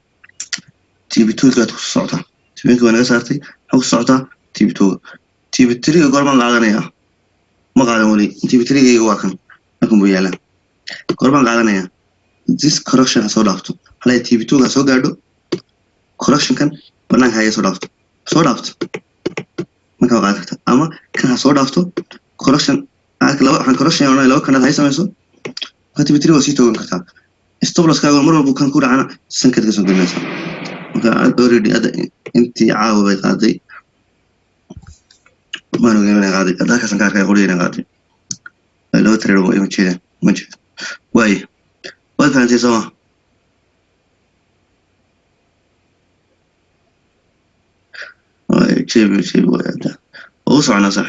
TP two-gaad ku socotaa, TP one-kii waa naga saartay. Maxaa ku socotaa? TP two-ga. TP three-ga goormaan qaadanayaa? Ma qaadan weli. TP three-gayga waa kan, halkan buu yaalaa. Goormaan qaadanayaa? This correction ha soo dhaafto, halay TP two-ga ha soo gaadho, correctionkan banaanka haya soo dhaafto, soo dhaafto markaa waa qaadan karta, ama kan ha soo dhaafto correction laba. Waxaan correction odhanaya laba kanaad hay samayso, marka TP three waa sii toogan kartaa. Stop losskaaga mar walba kan ku dhacana sankaad ka soo gelinaysaa. Marka already hadda intii caawa bay qaaday, maan ogeyn inay qaaday. Hadda halkaasan ka arkaya qoriga inay qaaday. Laba trade ma jeedaan, ma jeedo. Waaye, waad fahantay, soo ma? Jebi jebi waay, hadda waa u soconaa sax.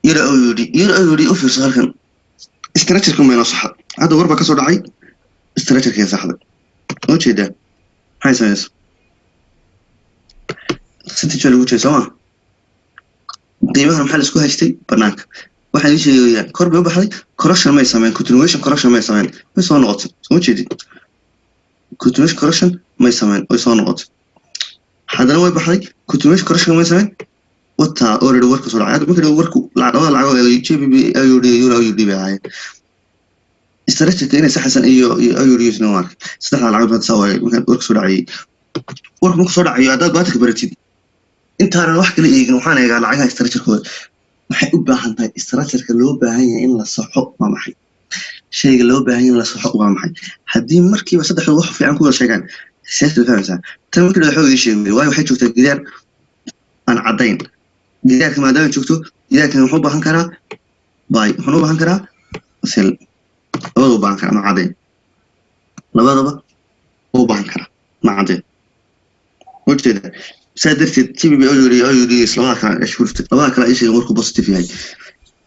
Yara uu yidhi, yara uu yidhi, u fiirso halkan, structure-kan bay noo saxday. Hadda war baa kasoo dhacay, structure-kii saxday, oo jeedaa. Maxay samaysa? Percentage baa lagu jeeda, soo ma? Qiimahan maxaa la isku haystay banaanka? Waxaan ii sheegayaan kor bay u baxday, correction may sameyn, continuation correction may sameyn, way soo noqotay, soo ma jeedid? Continuation correction may sameyn, way soo noqotay. Haddana way baxday, continuation correction may sameyn. Wataa already warka soo dhacay. Hadda markii warku labada lacag oo GBP AUD, euro AUD bay ahaayeen, structure inay saxaysan iyo AUD isna waa arkay. Saddexda lacag baad saa waayay markaan warka soo dhacayay. Warku markuu soo dhacayo, haddaad baatanka baratid, intaanan wax kala eegin, waxaan eegaa lacagaha structure-kooda. Maxay u baahan tahay? Structure-ka loo baahan yahay in la saxo waa maxay? Shayga loo baahan yahay in la saxo waa maxay? Haddii markiiba saddexdu wax fiican ku wada sheegaan, siyaasad fahmaysaa. Tan markii waxaa ii sheegay, waayo waxay joogtaa gidaar aan caddayn. Gidaarka maadaama joogto, gidaarkan wuxuu u baahan karaa buy, wuxuuna u baahan karaa sell, labadaba u baahan karaa, ma caddayn. Labadaba u baahan karaa, ma caddayn, ujeeda. Saa darteed GBP AUD, AUD labada kale ashurta, labada kale ay sheegeen warku positive yahay,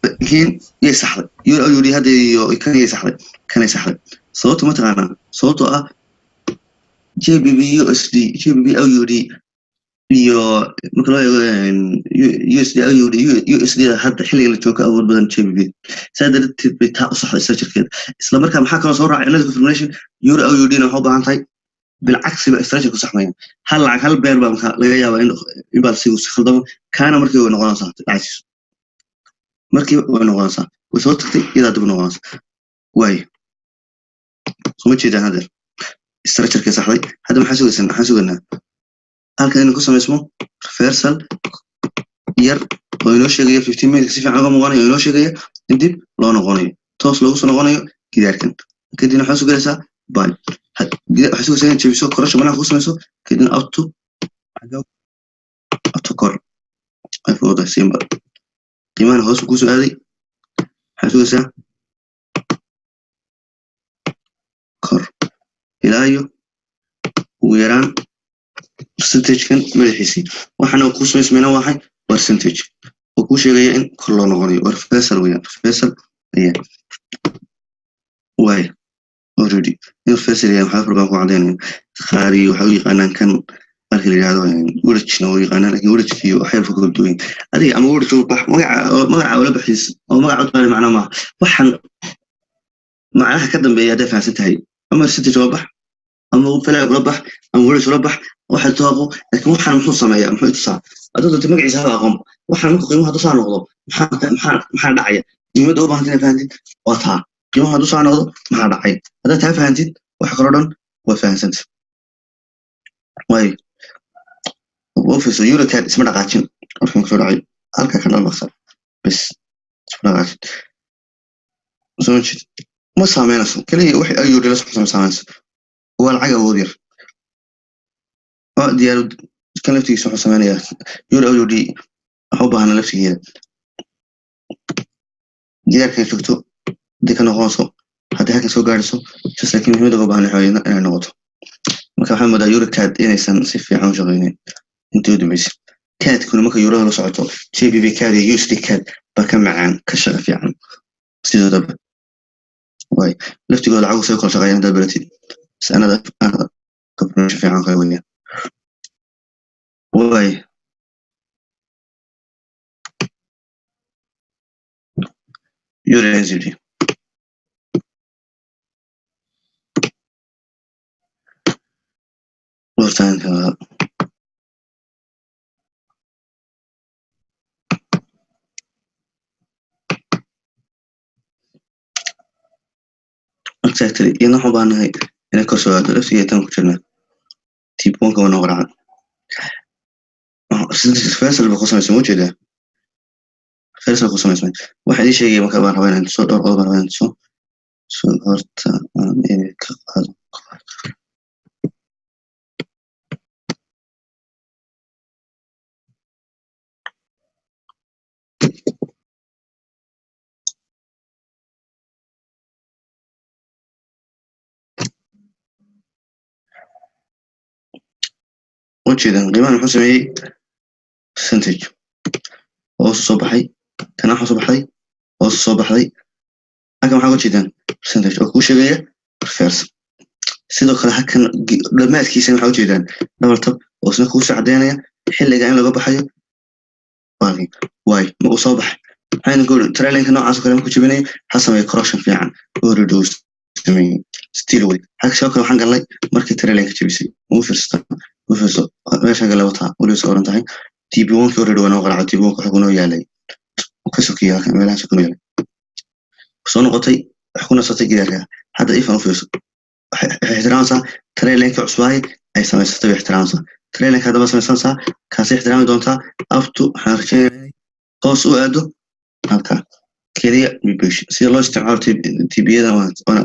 laakiin yay saxday euro AUD hadda iyo kan yay saxday, kanay saxday. Sababta ma taqaanaa? Sababtoo ah GBP USD, GBP AUD iyo marka loo eego USD AUD, USD hadda xilliga la joogo awood badan GBP. Saa darteed bay taa u saxday structure-keeda isla markaa. Maxaa kaloo soo raacay? Another confirmation. Euro AUD na waxay u baahan tahay bilcagsiba structure ku saxmayaan. Hal lacag, hal pair baa marka laga yaabaa in impulsigu si khaldamo, kaana markii way noqonaysaa lacagtiisu, markii way noqonaysaa, way soo tagtay, iyadaa dib u noqonaysaa. Waayo, suma jeedaan hadeer structure-kii saxday. Hadda maxaa sugaysan? Maxaan sugaynaa? Halkan inuu ku samaysmo reversal yar oo inoo sheegaya, 15 minutes si fiican uga muuqanayo, oo inoo sheegaya in dib loo noqonayo, toos loogu soo noqonayo gidaarkan. Kadibna waxaa sugaysaa buy, waxaa sugaysaa inaad jebiso, correction banaanka ku samayso, kadibna up to kor. Ay fududahay, simple. Qiimahana hoos buu kusoo aaday, waxaa sugaysaa kor ilaa iyo ugu yaraan percentagekan madaxiisii. Waxaana ku samaysmayna waxay percentage. Kuu sheegaya in kor loo noqonayo. Waa reversal weeyaan, reversal ayaa waay already in reversal yahay. Waxaa baan ku cadaynaya, qaari waxay u yaqaanaan kan marka la yidhahdo werajna u yaqaanaan, laakiin werajkiyo waxyar ku kala duwan adiga ama weraj bax magaca ula bixiis oo magaca u taqaani macna maaha. Waxaan macnaha ka dambeeya hadday fahamsan tahay, ama percentage ula bax ama falaag ula bax ama weraj ula bax, waxa taaqo. Laakiin waxaan muxuu sameeyaa, muxuu tusaa? Hadduu doonto magaciisa haba aqoon. Waxaan marka qiimaha hadduu saa noqdo, maxaa dhacaya? Muhiimadda u baahanta inaad fahantid waa taa: qiimaha hadduu saa noqdo, maxaa dhacay? Haddaad taa fahantid, wax kaloo dhan waa fahansanta. Waayo, office EURCAD isma dhaqaajin markaan kusoo dhacay halka kan dhalmaqsa bes, isma dhaqaajin. Soo jeed ma saameynayso kaliya wax ayuu la socon saameynayso, waa lacag awood yar oo diyaar. Kan laftigiisa wuxuu sameynayaa euro AUD waxa u baahana laftigeeda gidaarkan joogto haddii ka noqonayso, haddii halkan soo gaadhiso just. Laakiin muhiimadda uga baahan waxa inay noqoto. Marka waxaan moodaa EURCAD inaysan si fiican u shaqeyneyn intii u dambeysay. CADkuna marka eurada la socoto, GBP CAD iyo USD CAD baa ka macaan, ka shaqa fiican sidoodaba. Waay laftigooda lacag soo kala shaqeeyaan haddaad baratid sanada confirmation fiican kale weeyaan. Waay euro NZD hortaanka exactly iyadna waxaan u baahanahay inay kor soo aado. Laftigeeda tan ku jirnaa TP1-ka waa noo qaraacan. Reversal ba ku samaysay, ma ujeedaa? Reversal ku samaysmay. Waxaan idiin sheegaya marka baan rabaa inaan tuso dhowr qodob, baan rabaa inaan tuso. So horta aan ka qaado. Ujeedan qiimahan muxuu sameeyey? Percentage hoos soo baxay, kana waxaa soo baxday, hoos soo baxday. Halkan waxaa uga jeedaan percentage oo kuu sheegaya reverse. Sidoo kale halkan dhammaadkiisana waxaa ujeedaan double top oo isna kuusii caddeynaya xilliga in laga baxayo. Waay ma uu soo baxay? Maxaynu ku yidhi? Trendlineka noocaas oo kale markuu jebinayo, ha sameeyo correction fiican. Already uu sameeyey, still way. Halka sidoo kale waxaan galnay markii trendlineka jebisay. Ugu fiirsata, u fiirso meeshaan galay, wataa weliba soo oran tahay TP1-kii already waa noo qaracay. TP1-ka wuxuu kunoo yaalay ka sokiya halkan, meelahaas kunoo yaalay. Soo noqotay, wax ku nasatay gidaarka. Hadda ifan u fiirso, waxay ixtiraamaysaa trendlineka cusbaay ay samaysatay bay ixtiraamaysaa. Trendlineka haddaba samaysanaysaa, kaasay ixtiraami doontaa up to. Waxaan rajeynaya hoos u aado halka keliya. Sida loo isticmaalo TP-yadan waana,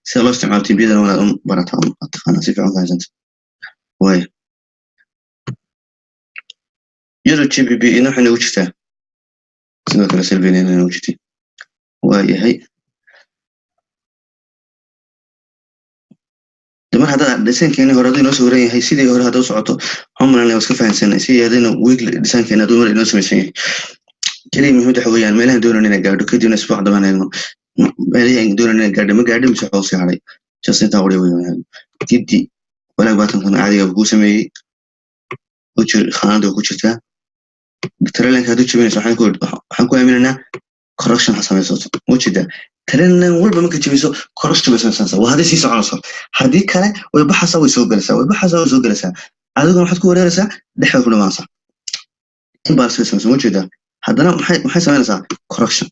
sida loo isticmaalo TP-yadan waanaad un barataa, un taqaanaa, si fiican fahansanta. Waaya euro GBP ina waxay noogu jirtaa sidoo kale selbina ina noogu jirtay. Waa yahay de mar haddaad dhisaankeeni hore hadduu inoo sawiran yahay, sidii hore hadda u socoto, waxaan malanaya waa iska fahansanay sidii haddayna weekly dhisaankeeni hadduu mar inoo samaysan yahay. Keliya muhiimadda waxa weeyaan meelahan doonan inaan gaadho, kadibna isbuuc dambaan eegno meelihii aan doonan inaan gaadho ma gaadho mise waxaa sii hadhay. Just intaa qoriya weeyaan. Giddi walaag baatankan caadiga kuu sameeyey khaanada ku jirtaa. Trendlineka hadduu jebinayso, waxaan ku aaminaynaa correction ha samaysato. Ma jeedaa? Trendline walba marka jebiso, correction bay samaysanaysaa. Waa hadday sii soconayso. Haddii kale way baxaysaa, way soo gelaysaa, way baxaysaa, way soo gelaysaa, adiguna waxaad ku wareeraysaa, dhexda ku dhamaanaysaa. Impulse bay samaysaa, ma jeedaa? Haddana maxay samaynaysaa? Correction.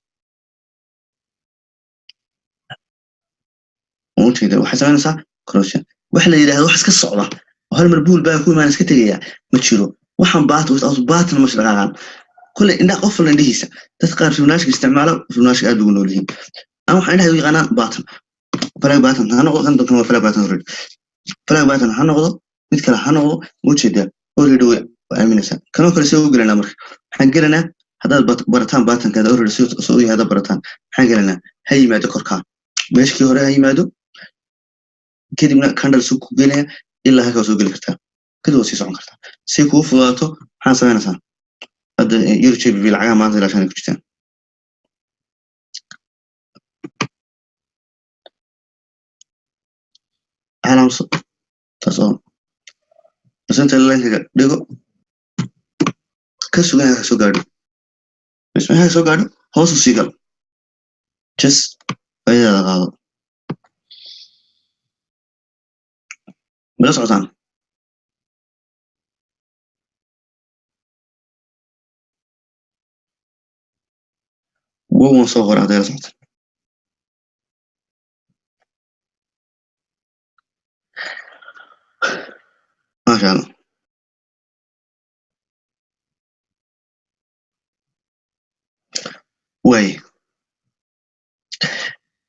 Ma jeedaa? Waxay samaynaysaa correction. Waxa la yidhahdo wax iska socda oo hal mar bull baa ku imaan iska tegaya ma jiro. Waxaan baat without pattern ma dhaqaaqaan kule. Indhaha qof walba indhihiisa, dad qaar Fibonacci isticmaalo, Fibonacci aad ugu nool yihiin. Ama waxaan indhaha u yaqaanaan pattern, flag pattern ha noqdo kan dankan, waa flag pattern already. Flag pattern ha noqdo, mid kale ha noqdo, ma ujeedaa? Already way aaminaysaa. Kanoo kale see u gelanaa? Marka waxaan gelanaa haddaad barataan patternkaada already soo u yahay, haddaad barataan, maxaan gelanaa? Ha yimaado korkaa, meeshkii hore ha yimaado, kadibna candle suu ku gelaya ilaa halkaa soo geli kartaa, kadib waa sii socon kartaa. Si kuu fududaato, maxaa samaynaysaa? Hadda euro GBP lacagaha maanta ilaa shan ku jirtaan. Calaamso taas oo percentage line-ka dhigo ka sugan ha soo gaadho, ha soo gaadho, hoos u sii gal, just faa'iidada qaado. Mala socotaan? Waan soo qoray hadday la socotaan. Maasha Allah. Waay,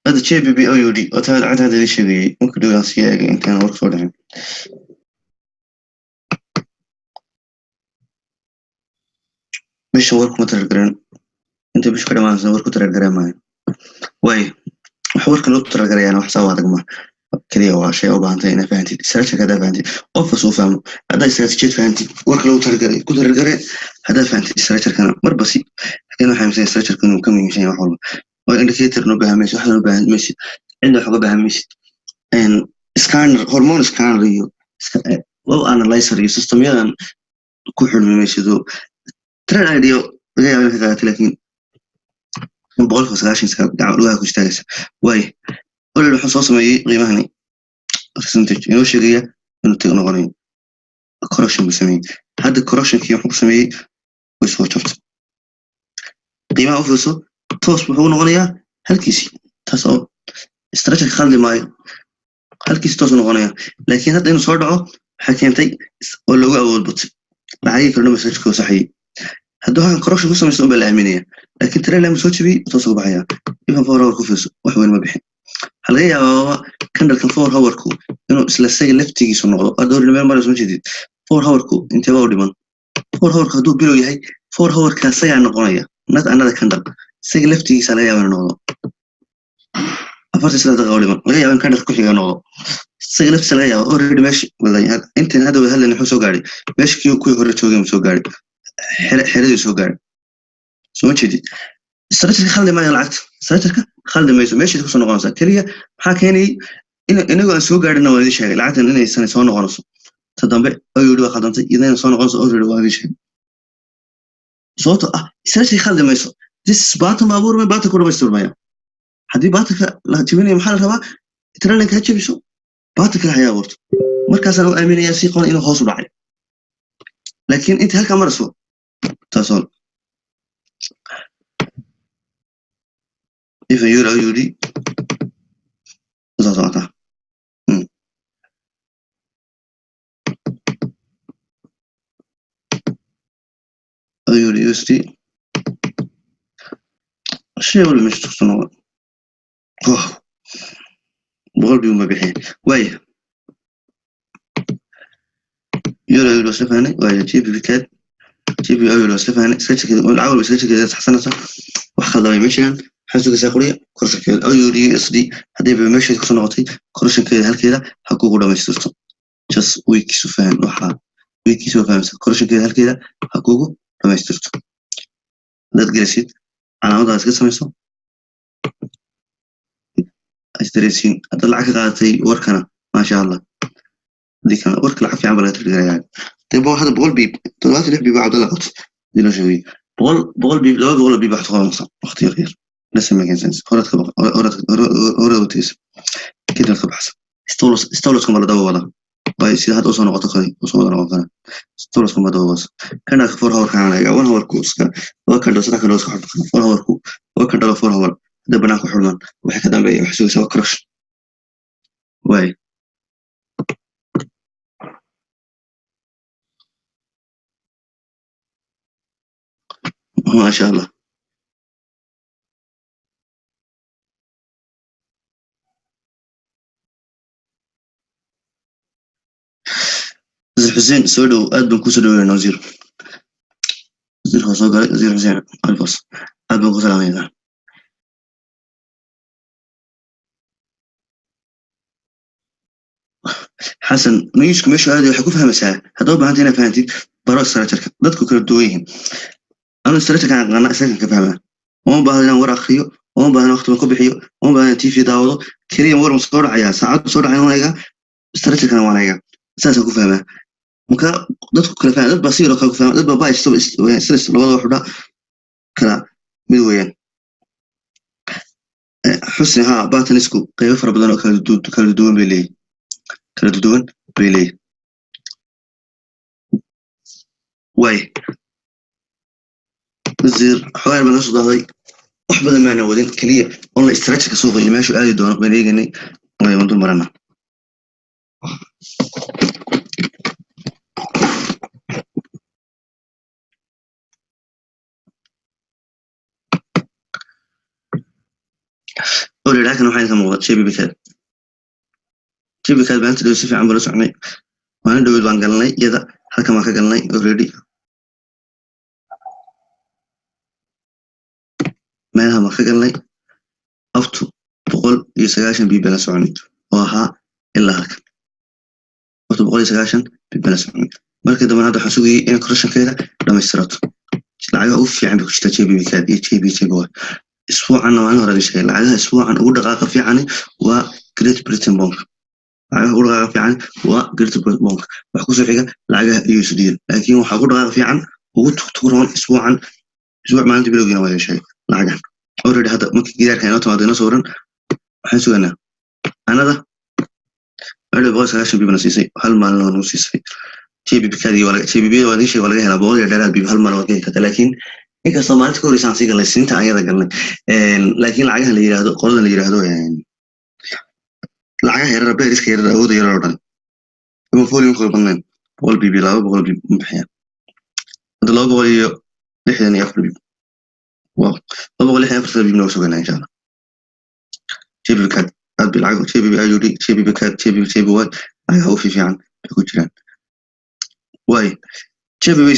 hadda GBP AUD oo taa lacagta hadda idin sheegayay marka dhow aan sii eegay intaan warka soo dhicin. Bisha war kuma talagalin, inta bisha ka dhamaanaysa war ku talagalin maayo. Waay, wax warka loo talagalayaana wax saa adag ma kaliya, waa shay u baahan tahay inaad fahantid structure. Haddaa fahantid, qof kasuu fahmo, haddaa istaraatiijiyad fahantid, warka loogu talagalay ku talagalay haddaa fahantid structure-kana marba si. Laakiin waxaa aaminsan structure-ka inuu ka muhiimsan yahay wax walba oo indicator noo baahan maysid, wax noo baahan maysid, cidna wax uga baahan maysid. Scanner, hormone scanner iyo web analyzer iyo systemyadan ku xulmi maysid oo trade idea laga yaaba inaad ka qaadatay, laakiin 90% iska gacan lugaha ku istaagaysa. Waay, olol wuxuu soo sameeyey qiimahani percentage inoo sheegaya inuu tag noqonayo. Correction buu sameeyey. Hadda correctionkii wuxuu ku sameeyey way soo jabtay. Qiimaha u fiirso, toos wuxuu noqonayaa halkiisii. Taas oo structure khaldi maayo, halkiisi toos u noqonaya. Laakiin hadda inuu soo dhaco waxaa keentay oo loogu awood batay lacagii kale dhan structure saxayay. Hadduu halkan correction ku samaysto un baa la aaminaya, laakiin trend line soo jabiyey, toos ugu baxaya. Even 4 hour ku fiirso, wax weyn ma bixin. Waxaa laga yaabaa candlekan 4 hourku inuu isla isaga laftigiisu noqdo. Hadda hor meel marayso ma jeedid. 4 hourku intee baa u dhiman? 4 hourku hadduu bilow yahay, 4 hourka isagaa noqonaya, not another candle. Isaga laftigiisa laga yaaba inuu noqdo. 43 daqiiqa u dhiman, laga yaaba in candle ku xiga noqdo isaga laftiisa laga yaaba. Already meesha intan hadda wada hadlayna wuxuu soo gaadhay meesha kii kuwii hore joogay soo gaadhay, xeradii soo gaadhay. Soo ma jeedid? Structure khaldi maayo, lacagta structure khaldi mayso, meeshaad kusoo noqonaysaa. Keliya maxaa keenayay inagoo aan soo gaadhina waan idin sheegay lacagtan inaysan soo noqonayso. Ta dambe ayuu waa khaldantay, iyadana soo noqonayso already waan idin sheegay, sababtoo ah structure khaldi mayso. This bottom abuurmay, bottom ku dhamaystirmaya. Haddii bottomka la jebinayo, maxaa la rabaa? Trendline ha jebiso, bottom kale haya abuurto, markaasaan u aaminayaa si qoon inuu hoos u dhacay. Laakiin inta halkaa marayso, taasoo even euro AUD soo socotaa. AUD USD shay walba meesha kusoo noqon. Oh, 100 pip ma bixin. Waaya, euro AUD waa isla fahnay. Waaya, GBP CAD, GBP AUD waa isla fahnay. Structure-keeda lacag walba structure-keeda saxsanaysa, wax khaldamay ma jiraan. Waxaa sugaysaa qoriya correctionkeeda. AUD USD haddii ba meesheeda kusoo noqotay, correctionkeeda halkeeda ha kugu dhamaystirto. Just weekiisu fahan, waxaa weekiisu fahamsan, correctionkeeda halkeeda ha kugu dhamaystirto. Haddaad gelisid calaamadaas iska samayso, isdareysiin. Haddaad lacag ka qaadatay warkana, maasha Allah. Haddii kalena warka lacag fiican baa laga tirgarayaa. Dee hadda 100 pip, 76 pip baa Cabdalla qabtay hadii loo sheegay. 100 pip, 200 pip waxaad qabanaysaa waqti yar yar. Doesn't make sense. Horaad ka horaad u tegeysa, kadib ka baxsa. Stop-losska ma la daba wadaa? Waayo, sida hadda usoo noqoto kale usoo wada noqon kara. Stop-losska ma daba wada. Candleka 4 hour kaan eega, 1 hour ku iska laba candle, saddex candle iska xidhan. 4 hour ku laba candle, 4 hour hadda banaanka xulmaan, waxa ka dambeeya waxa sugaysaa waa correction. Waay, maasha Allah. Wasiir Xuseen, soo dhow, aad baan kusoo dhaweynaa. Wasiir, wasiirka waa soo galay. Wasiir Xuseen Alfos, aad baan ku salaamaynaa. Xasan, newsku meeshu aaday waxay ku fahmaysaa. Haddaba baahanta inaad fahantid, baro structure-ka. Dadku kala duwan yihiin. Anu structure-kan aqaana, structure ka fahmaa. Uma baahdo inaan war akhriyo, uma baahdo inaan waqti ku bixiyo, uma baahdo inaan TV daawado. Keliya war ma soo dhacayaa, saacad soo dhacaya waan eegaa, structure-kana waan eegaa, saasaan ku fahmaa. Marka dadku kala fahma, dad baa si yaroo kale ku fahma, dad baa buy stop sell labada wax u kala mid weeyaan. Xusni, haa, patternsku qaybo fara badan oo kala duwan bay leeyihin, kala duwan bay leeyihin. Waay wasiir, xogaar baan soo dahday, wax badan maana wadin, keliya only structure-ka suuqa iyo meeshu aadi doono baan eeganay. Waan dul marana. Already halkan waxaa ka muuqda GBP CAD. GBP CAD baan dhow si fiican baan la soconay. Maalin dhaweyd baan galnay iyada, halkan baan ka galnay already, meelaha baan ka galnay, up to 190 pip baan la soconay oo ahaa ilaa halkan, up to 190 pip baan la soconay. Markii dambena hadda waxaan sugayay inay correctionkeeda dhamaystirato. Lacagaha ugu fiican bay ku jirtaa GBP CAD iyo GBP JPY. Isbuucanna maalin hore sheegay, lacagaha isbuucan ugu dhaqaaqa fiicani waa Great Britain Pound. Lacagaha ugu dhaqaaqa fiican waa Great Britain Pound, waxa kusoo xiga lacagaha USD, laakiin waxaa ugu dhaqaaqa fiican, ugu tugtugroon isbuucan, isbuuc maalinta bilowgiina waa sheegay lacagahan. Already hadda markii gidaarka inoo timaado inoo sawiran, waxaan suganaa anada meel 190 pip na siisay, hal maalin oo nagu siisay. GBP CAD GBP waa idin sheegay, waa laga helaa 100 iyo dheeraad pip, hal maalin waad ka heli kartaa. Laakiin inkastoo maalinta ka horeysa aan sii galnay, siinta aan yada galnay, laakiin lacagaha la yiraahdo, qoladan la yiraahdo, lacagaha yarara, pairska yarara, awooda yarar oo dhan ama volume-kooda badnayn, 100 pip, 200 pip ma bixiyaan. Hadda 264 pip, wow, 264 pip nooga suganaa insha Allah. GBP CAD aad bay lacag, GBP AUD, GBP CAD, GBP JPY lacagaha ugu fiican bay ku jiraan. Waay GBP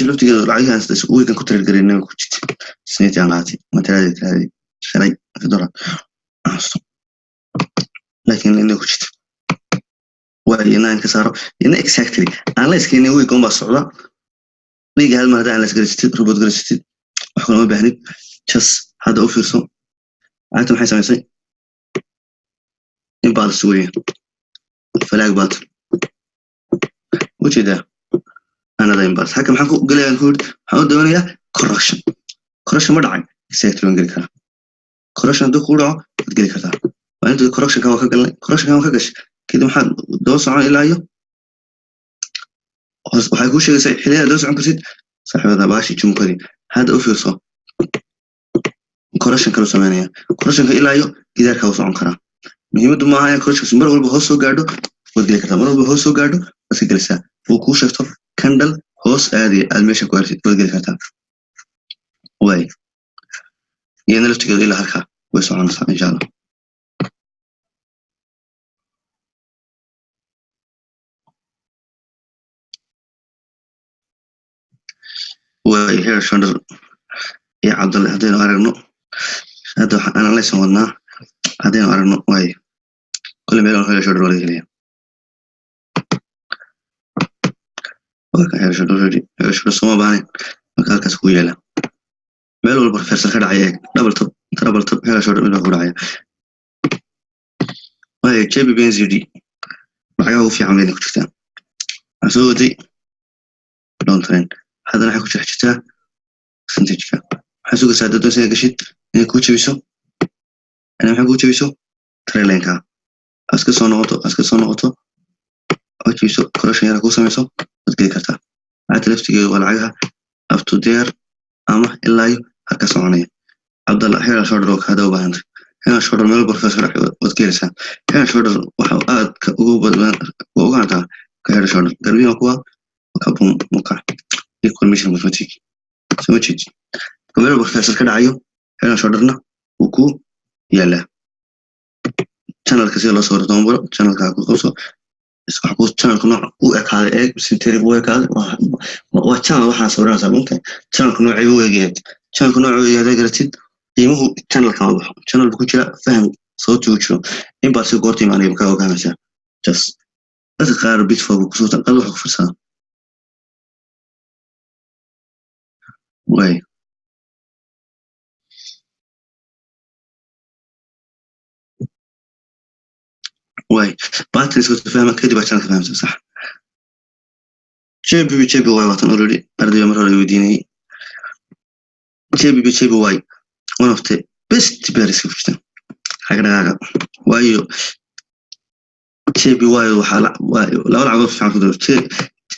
laftigeedu lacagahan weekan ku trade gareynay ku jirta. Isniintii aan qaatay, ma talaadii, shalay dollar xasuusto, laakiin inay ku jirta. Waay inaan ka saaro ina exactly aan la iskeenay, week un baa socda wiiga. Hal mar haddii aan la isgarisatid, robot garisatid, wax kale ma baahnid. Just hadda u fiirso lacagta maxay samaysay. Imbalance weeye, flag pattern ujeedaa, another imbalance. Halka maxaan ku gelayaan ku yidhi? Waxaan u doonayaa correction. Correction ma dhacay? Exactly, waan geli karaa. Correction hadduu kugu dhaco waad geli kartaa. Waa inta correctionka waa ka galnay, correctionka waa ka gashay. Kadib waxaad daba socon ilaa iyo waxay kuu sheegaysaa xilliyada daba socon kartid, saaxiibada baashi jumkadii. Hadda u fiirso, correction kalu sameynaya, correctionka ilaa iyo gidaarka u socon karaa. Muhiimaddu maaha in correctionka mar walba hoos soo gaadho waad geli kartaa, mar walba hoos soo gaadho waad ka gelisaa. Uu kuu sheegto candle hoos aadaya aad meesha ku aragtid, waad geli kartaa. Waay iyadna laftigeedu ilaa halkaa way soconaysaa insha Allah. Waay heer shoulder iyo Cabdalle haddaynu aragno, hadda waxaan analysis wadnaa haddaynu aragno. Waay kole meel head shoulder waa laga helaya. Waa kan head shoulder already, head shoulder sooma baahnayn. Marka halkaas ku yaala meel walba reversal ka dhacaya, eeg, double top, triple top, head shoulder mid baa ku dhacaya. Waay GBP NZD lacagaha ugu fiican bayna ku jirtaa. Waxaan soo waday down trend, haddana waxay ku dhex jirtaa percentageka. Waxaa sugaysaa haddaad doonaysa inaad gashid inay kuu jabiso, inay maxay kuu jabiso trendlineka, aad ka soo noqoto, aad ka soo noqoto oo jabiso, correction yara kuu samayso, waad geli kartaa. Lacagta laftigeedu waa lacagaha up to there ama ilaa iyo halka soconaya. Cabdalla, head and shoulder oo hadda u baahantay, head and shoulder meel barfas ka dhacay waad ka helaysaa. Head and shoulder waxa aad ka ugu badan waa uga hantaa ka head and shoulder garbihi waa kuwa ka bum muka equal mission mathematic soo ma jeed. Meel barfas ka dhacayo head and shoulderna wuu ku yaalaa. Channelka sida loo soo toban baro, channelka ku qabso, wax ku channelka nooc u ekaaday eeg, synthetic u ekaaday waa channel. Waxaa sawiranaysaa runta channelka noocay u egyahay. Channelka nooc u egyahay garatid, qiimuhu channelka ma baxo, channel buu ku jira, faham sababta uu jiro in baa si goorta imaanaya ka ogaanaysaa. Just dadka qaar bitfog kusoo qad waxa ku fiirsadaa. Waay, waay, patterns ka fahma, kadib baa channelka fahamsan. Sax, GBP JPY waatan already ardayga mar hore weydiinayay. GBP JPY, one of the best pairs ku jirta xagga dhaqaaqa, waayo JPY waxaa laba lacagood fiican ku daro.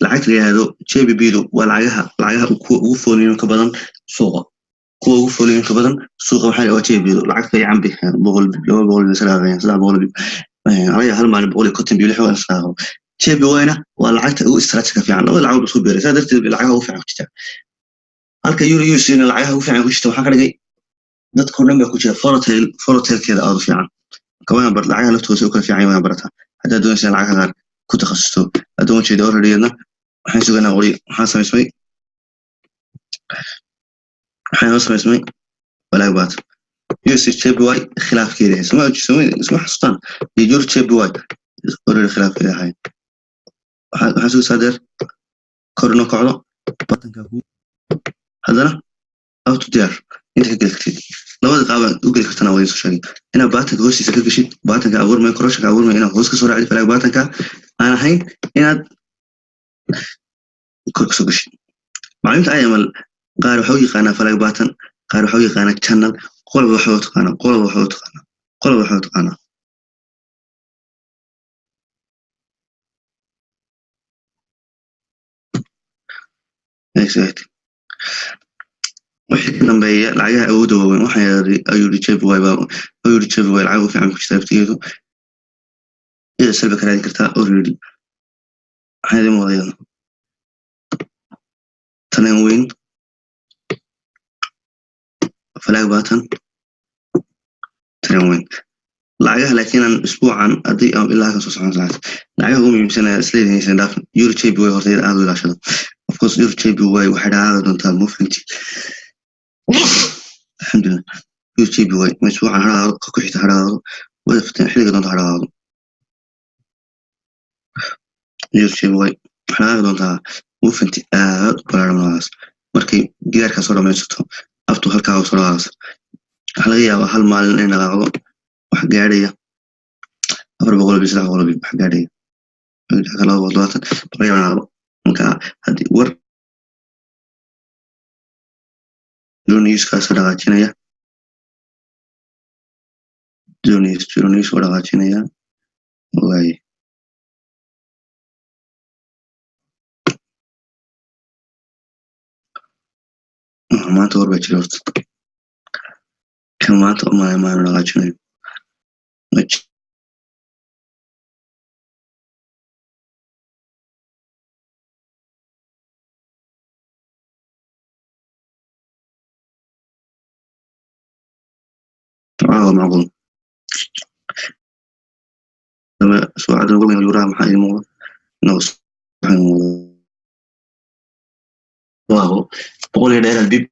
Lacagta la yihahdo GBP-du waa lacagaha kuwa ugu volume ka badan suuqa, kuwa ugu volume ka badan suuqa waxaa waa GBP-du. Lacag fiican bay 100, 200 bay israaqayaan, 300 pip alaya, hal maalin 150 pip, lix waa israaqo. JPY-na waa lacagta ugu structure fiican. Labada lacagood isku beeray, saa darteed bay lacagaha ugu fiican ku jirtaa. Halka euro USD-na lacagaha ugu fiican ku jirta, waxaa ka dhigay dadka oo dhan baa ku jira, volatile-keeda aad u fiican. Marka waan bar lacagaha laftooda si u kala fiican waan barataa haddaad doonaysa lacagaha qaar ku takhasusto. Hadda waan jeeda already yadna waxaan suganaa qori. Waxaa samaysmay, waxaa inoo samaysmay flag pattern. USD JPY khilaafkeeda isma xasuustaan iyo euro JPY already khilaafkeeda ahayd. Waxaa sugaysaa deer kor inoo kacdo patternka ku, haddana up to there inta ka geli kartid. Labada qaab aad u geli kartana waa idin soo sheegay: inaad patternka hoostiisa ka geshid, patternka abuurmay, correctionka abuurmay, inaad hoos ka soo raacdid flag patternka, aan ahayn inaad kor kasoo geshid. Macluminta IML qaar waxaa u yaqaanaa flag pattern, qaar waxaa u yaqaanaa channel. Qolaba waxay u taqaanaa, qolaba waxay u taqaanaa, qolaba waxay u taqaanaa. Exactly. Wixii ka dambeeya lacagaha awoodda waaweyn waxaa yidhi ayuu JPY baa ayuu JPY lacag u fiican ku jirta laftigeedu, iyada salba ka raadin kartaa already. Waxaan idin wada iyadana tanan weyn flag pattern, tanan weyn lacagaha. Laakiin aan isbuucan haddii aan ilaa halkan soo socon, lacagta lacagaha ugu muhiimsan ayaa isleedihiin dhaaf euro JPY horta iyada aad u ilaashada. Of course, euro JPY waxay dhaqaaqi doontaa movement, alxamdulillah. Euro JPY ma isbuucan ha dhaqaaqdo, ka ku xigta ha dhaqaaqdo, wada fitan xilliga doonta ha dhaqaaqdo. Euro JPY waxay dhaqaaqi doontaa movement aad u ballaaran noocaas. Markay gidaarkaa soo dhamaysato aftu halkaa soo dhaqaaqaysa, waxaa laga yaabaa hal maalin inay dhaqaaqdo wax gaadhaya 400 pip, 300 pip wax gaadhaya, 220 laga yaabaa dhaqaaqdo. Marka haddii war Jonews-kaas dhaqaajinaya, Jonews waa dhaqaajinaya. Waaye, maanta war baa jira horta. Kan maanta umaya maanu dhaqaajinayo. Waa macquul suucada ugu weyn yuraha. Maxaa ii muuqda? No, waaw, 100 iyo dheeraad pip.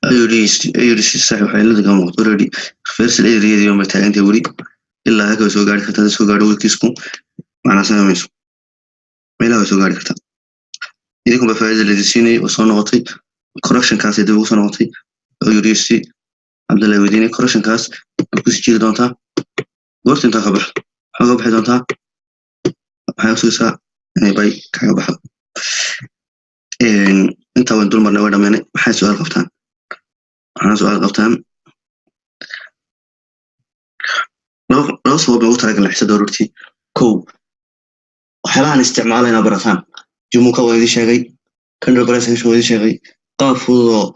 Ayuu si sax waxay la ka muuqato already reversal area ma taagantay weli. Ilaa halka way soo gaari kartaa. Soo gaadho wickisku macnaa samayso, meelaha way soo gaari kartaa. Idinkun baa faa'iida la siinayay oo soo noqotay correctionkaas dib ugu soo noqotay. Ayuu si Cabdullahi weydiinay, correctionkaas way kusii jiri doontaa. Goorta intaa ka baxdo, waxaa ka baxi doontaa, waxay usugaysaa inay bay kaga baxdo. Intaa wayn dul marnay, way dhameynay. Maxay su-aal qabtaan? Waxaan su-aal qabtaan laba sabab baan ugu talagalnay xisadda horortii. Kow, waxyaalahan isticmaalayna barataan. Jumuka waa idin sheegay, candle price action waa idin sheegay, qaab fudud oo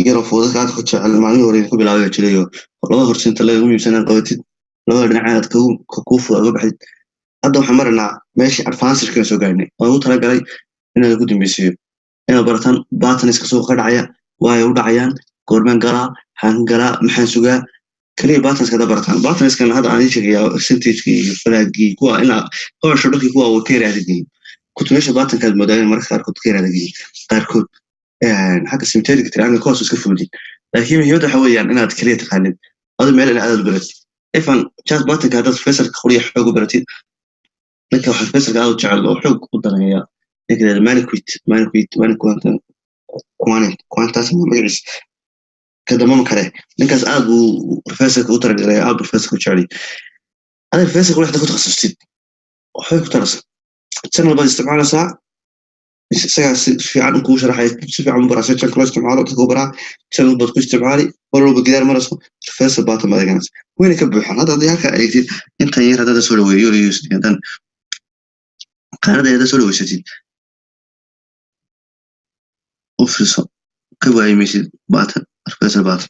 yaroo fudud dadka aad ku jecel maalmihii hore idinku bilaabay baa jiray, oo labada horsinta laga muhiimsan inaad qabatid, labada dhinac aad kuu fudud uga baxdid. Hadda waxaan maraynaa meeshii advancedka soo gaarnay oo ugu talagalay inaan ku dambeysiiyo inaad barataan patterniska suuqa ka dhacaya, waay u dhacayaan, goormeen galaa, maxaan galaa, maxaan sugaa. Kaliya patterniska hadda barataan. Patterniskan hadda aan idin sheegayaa, percentagekii iyo flagii, kuwa inaa howsha dhulkii, kuwa way ka yara adag yihiin. Continuation patternkaad moodaa in mararka qaarkood ka yar adag yihiin qaarkood, xagga symmetric triangle kuwaas iska fududin. Laakiin muhiimadda waxa weeyaan inaad kaliya taqaanid adu meel in aad baratid ifan chart patternka. Haddaad reversalka qoriya xoog u baratid, ninka waxa reversalka aad u jecel oo xoog u daneeya, ninka la Maniquit Maniquit Maniquant Quantas magaciis ka dambama kale, ninkaas aad buu reversalka u talagalaya, aad buu reversalka u jecel. Ada reversalka waxda ku takhasustid, waxbay ku taraysa. Channel baad isticmaalaysaa, isagaa si fiican kuu sharaxay, si fiican u baraa si channel loo isticmaalo dadka u baraa. Channel baad ku isticmaali, mar walba gidaar marayso reversal pattern baad eeganaysa, wayna ka buuxaan. Hadda haddii halka eegtid intan yar, haddaad soo dhaweeyo USD, haddaan qaanada haddaad soo dhaweysatid, u fiirso, ka waayi maysid pattern, reversal pattern.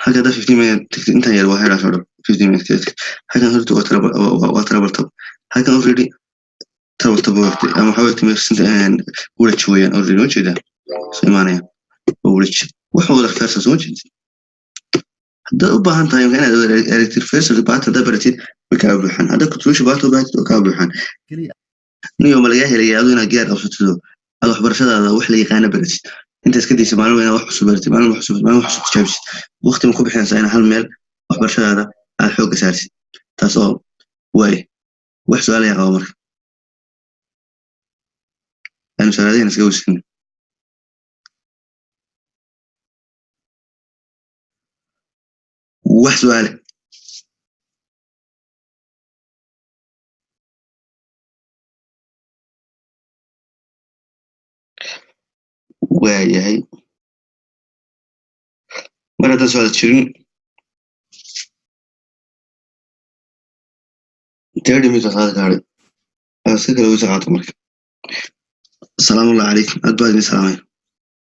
Halka haddaa 15 minute tagtid, intan yar waa heedaas oo dhan. 15 minute tagtid halkan horta waa treble top. Halkan already treble top waqti ama waxa waqti meeshan wedge weeyaan already, ma jeedaa? Soo imaanaya waa wedge, waxa wada reversal, soo jeedid. Haddaad u baahan tahay inaad aragtid reversal pattern, haddaad baratid, way kaa buuxaan. Haddaad continuation pattern u baahatid, way kaa buuxaan. Kaliya niyo ma lagaa helaya adu inaad gidaar qabsatido, aad waxbarashadaada wax la yaqaana baratid, inta iska daysa maalin inaad wax cusub baratid, maalin wax cusub, maalin wax cusub tijaabisid. Waqti ma ku bixinaysaa inaad hal meel waxbarashadaada aad xoogga saartid? Taas oo waay. Wax su-aal ayaa qaba marka aynu su-aaladahena iskaga weysina. Wax su-aale? Waayahay, mar haddaan su-aal jirin, 30 minutes qaada gaadhay, iska kala weysa qaato. Marka asalaamu allahu calaykum, aad baa idin salaamay.